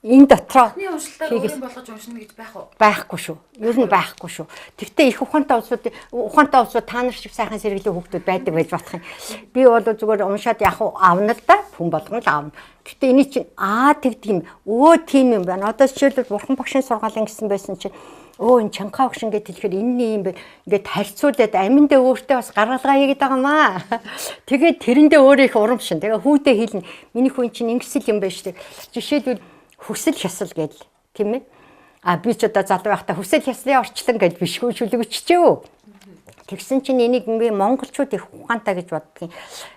Энэ дотроо уншилтаар өөрийн болгож уншина гэж байх уу? Байхгүй шүү. Ер нь байхгүй шүү. Тэгтээ их ухаантай улсууд та нар шиг сайхан сэргэлэн хүүхдүүд байдаг байж болох юм. Би бол зүгээр уншаад яг авна л да. Хүн болгон л авна. Тэгтээ эний чинь аа тэгдэг юм. Өө тийм юм байна. Одоо жишээлбэл бурхан багшийн сургаалan гэсэн байсан чинь өө энэ чанхаа багш ингээд хэлэхээр энэний юм бэ ингээд харьцуулаад аминдаа өөртөө бас гаргалгаа хийгээд байгаа маа. Тэгээд тэрэндээ өөрөө их урамшин. Тэгээ хүүдээ хэлнэ. Миний хүн чинь ингэсэл юм байна шүү дээ. Жишээлбэл хүсэл хясал гэл тийм ээ. А би ч одоо залуу байхдаа хүсэл хяслын орчлон гэж бишгүй шүлэгччээ. Тэгсэн чинь энийг би монголчууд их ухаантай гэж боддгийн.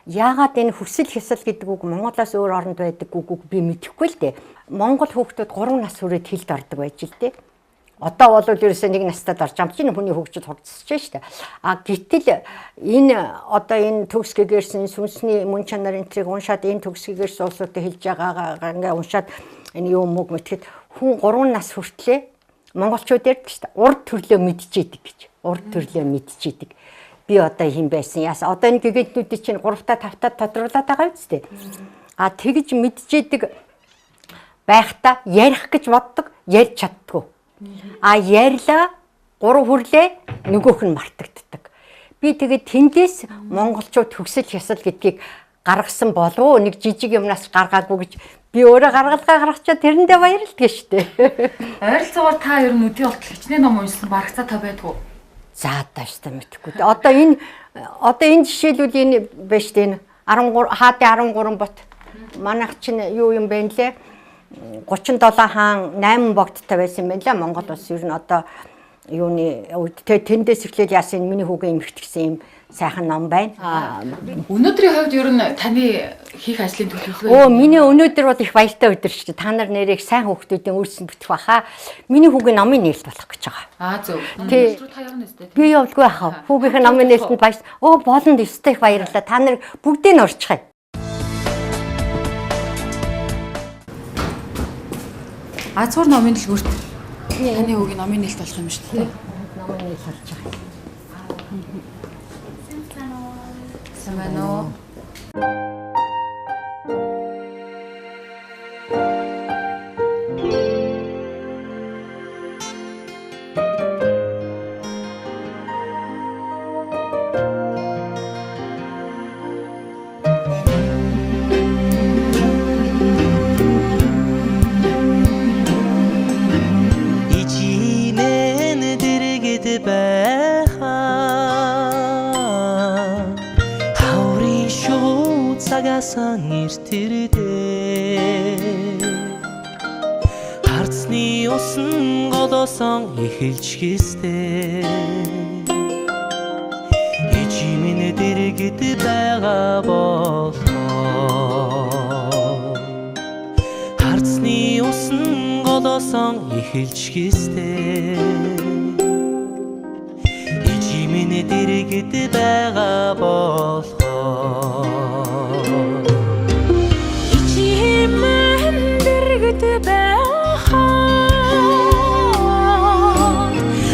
Яагаад энэ хүсэл хясал гэдэг үг Монголоос өөр оронд байдаг үг би мэдэхгүй л дээ. Монгол хүүхдүүд 3 нас хүрээд хэлд ордог байж л дээ. Одоо бол ерөөсөө нэг настад орж амт чинь хүний хөгжил хурдсаж шүү дээ. А гэтэл энэ одоо энэ төгс гэгэрсэн сүнсний мөн чанар энтрийг уншаад энэ төгс гэгэрсэн улсуудад хэлж байгаагаа ингээ уншаад энэ юм мөг мэтгэд хүн 3 нас хүртлээ монголчууд ярьдаг шүү дээ. Урд төрлөө мэдчихэдэг гэж. Урд төрлөө мэдчихэдэг. Би одоо хэм байсан. Яас одоо энэ гигантнүүдийн чинь 3 та 5 та тодруулаад байгаа үстэй. А тэгж мэдчихэдэг байхдаа ярих гэж боддог, ярьж чаддгүй. А ярьлаа 3 хүрлээ нөгөөх нь мартагддаг. Би тэгээд тэндээс монголчууд төгсөл хясал гэдгийг гаргасан болов уу? Нэг жижиг юмнаас гаргаагүй гэж би өөрөө гаргалгаа гаргачаа тэрэндээ баярлдаг шүү дээ. Ойролцоогоор та ер нь өдний болтол хичнээн ном уншсан барагцаа та байдгүй. За тааштай мэдэхгүй. Одоо энэ жишээлбэл энэ байна шүү дээ. Энэ 13 хаадын 13 бот манайх чинь юу юм бэ нэлээ? 37 хаан 8 богдтой байсан юм байна лээ. Монгол улс ер нь одоо юуны үед тэндээс эхлээл яасан миний хүүгийн эмхт гэсэн юм сайхан ном байна. Өнөөдрийн хувьд ер нь таны хийх ажлын төлөвлөгөө юу? Миний өнөөдөр бол их баяртай өдөр шүү дээ. Та нар нэрийг сайн хүүхдүүдийн үйлсэн бүтэх баха. Миний хүүгийн номын нээлт болох гэж байгаа. Аа зөв. Номын нээлт рүү та явна үстэй. Би явдаггүй хаа. Хүүгийнх нь номын нээлтэнд баяр. Болонд өстэй их баярлалаа. Та нар бүгдийг нь урьчих юм. Азуур номын дэлгүүрт таны хүүгийн номын нээлт болох юм шүү дээ. Номын нээлт болж байгаа. Сайн байна уу? Харцны усан голоосон эхэлж гистэй. Ичимэн дэргэд байгаа болхоо. Харцны усан голоосон эхэлж гистэй. Ичимэн дэргэд байгаа болхоо. Ичимэн дэргэд байгаа.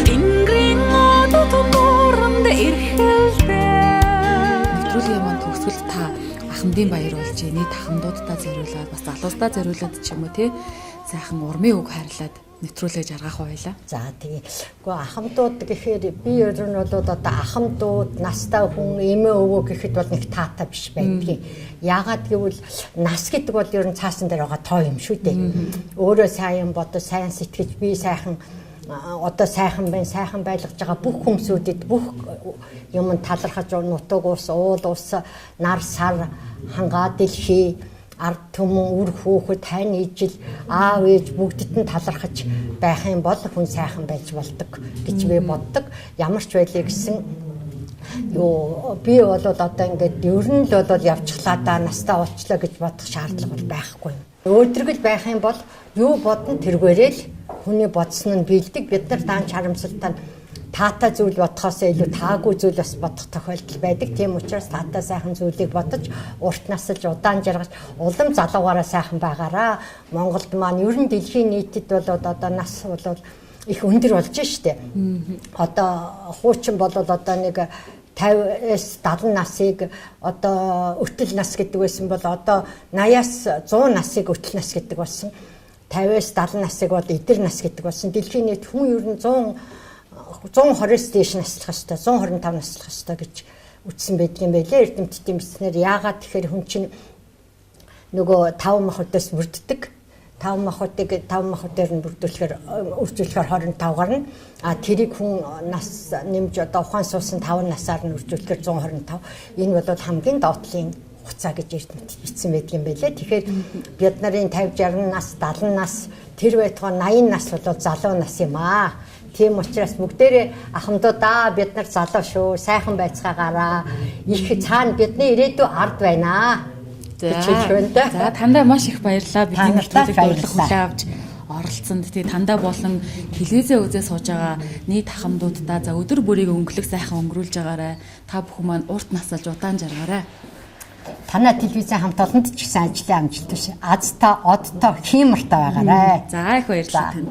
Тэнгэрийн одод нууранд эрхэлдэ. Нэвтрүүлгийн маань төгсгөлд та ахмадын баяр болж нийт ахмадуудаа зориулаад бас залуустаа зориулаад ч юм уу те сайхан урмын үг хайрлаад нэвтрүүлгээ жаргах байлаа. За тэгээ. Гэхдээ ахмадууд гэхээр би ер нь бол одоо ахмадууд, настай хүн, эмээ өвөө гэхэд бол нэг таатай биш байдгийг. Яагаад гэвэл нас гэдэг бол ер нь цаасан дээр байгаа тоо юм шүү дээ. Өөрөө сайн бодож, сайн сэтгэж, би сайхан одоо сайхан байна, сайхан байлгаж байгаа бүх хүмүүсүүдэд бүх юм талархаж, нутаг ус, уул ус, нар сар, хангаа дэлхий, ард түмэн, үр хүүхэд, тань ижил, аав ээж бүгдэд нь талархаж байх юм бол хүн сайхан байж болдог гэж би боддог. Ямар ч байлыг гэсэн юу би бол одоо ингээд ер нь л бол явчихлаа да настаа болчлоо гэж бодох шаардлага бол байхгүй юм. Өөдрөгөл байх юм бол юу бодно тэргээрээ л хүний бодсон нь биелдэг. Бид нар даанч харамсалтай таатай зүйл бодохоос илүү таагүй зүйл бас бодох тохиолдол байдаг. Тийм учраас таатай сайхан зүйлийг бодож, урт насалж, удаан жаргаж, улам залуугаараа сайхан байгаараа. Монголд маань ер нь дэлхийн нийтэд бол одоо нас бол их өндөр болж штэ. Одоо хуучин бол одоо нэг 50-аас 70 насыг одоо өтөл нас гэдэг байсан бол одоо 80-аас 100 насыг өтөл нас гэдэг болсон. 50-аас 70 насыг бол эдэр нас гэдэг болсон. Дэлхийн нийт хүн ер нь 120-с дээш наслах ёстой, 125 наслах ёстой гэж үтсэн байдаг юм байлээ. Эрдэмтдийн бичснээр яагаад тэгэхээр хүн чинь нөгөө 5 махбодоос бүрддэг. 5 махбодыг 5 махбодоор нь бүрдүүлэхээр үржүүлэхээр 25 гарна. А тэрийг хүн нас нэмж одоо ухаан суусан 5 насаар нь үржүүлэхээр 125. Энэ бол хамгийн доотлын хугацаа гэж эрдэмтэд бичсэн байдаг юм байлээ. Тэгэхээр бид нарын 50 60 нас, 70 нас тэр байтугай 80 нас бол залуу нас юм аа. Тийм учраас бүгдээрээ ахмадуудаа бид нар залуу шүү, сайхан байцгаагаараа их цаана бидний ирээдүй ард байна. За тандаа маш их баярлалаа. Бидний нэвтрүүлэгт урилга хүлээн авч оролцсонд. Тэгээ тандаа болон телевизээ үзээ сууж байгаа нийт ахмадуудаа за өдөр бүрийг өнгөлөг сайхан өнгөрүүлж байгаарай. Та бүхэн маань урт насалж удаан жаргаарай. Танай телевизийн хамт олонд ч гэсэн ажлын амжилт биш. Азтай, одтой, хиймортой байгаарай. За их баярлалаа танд.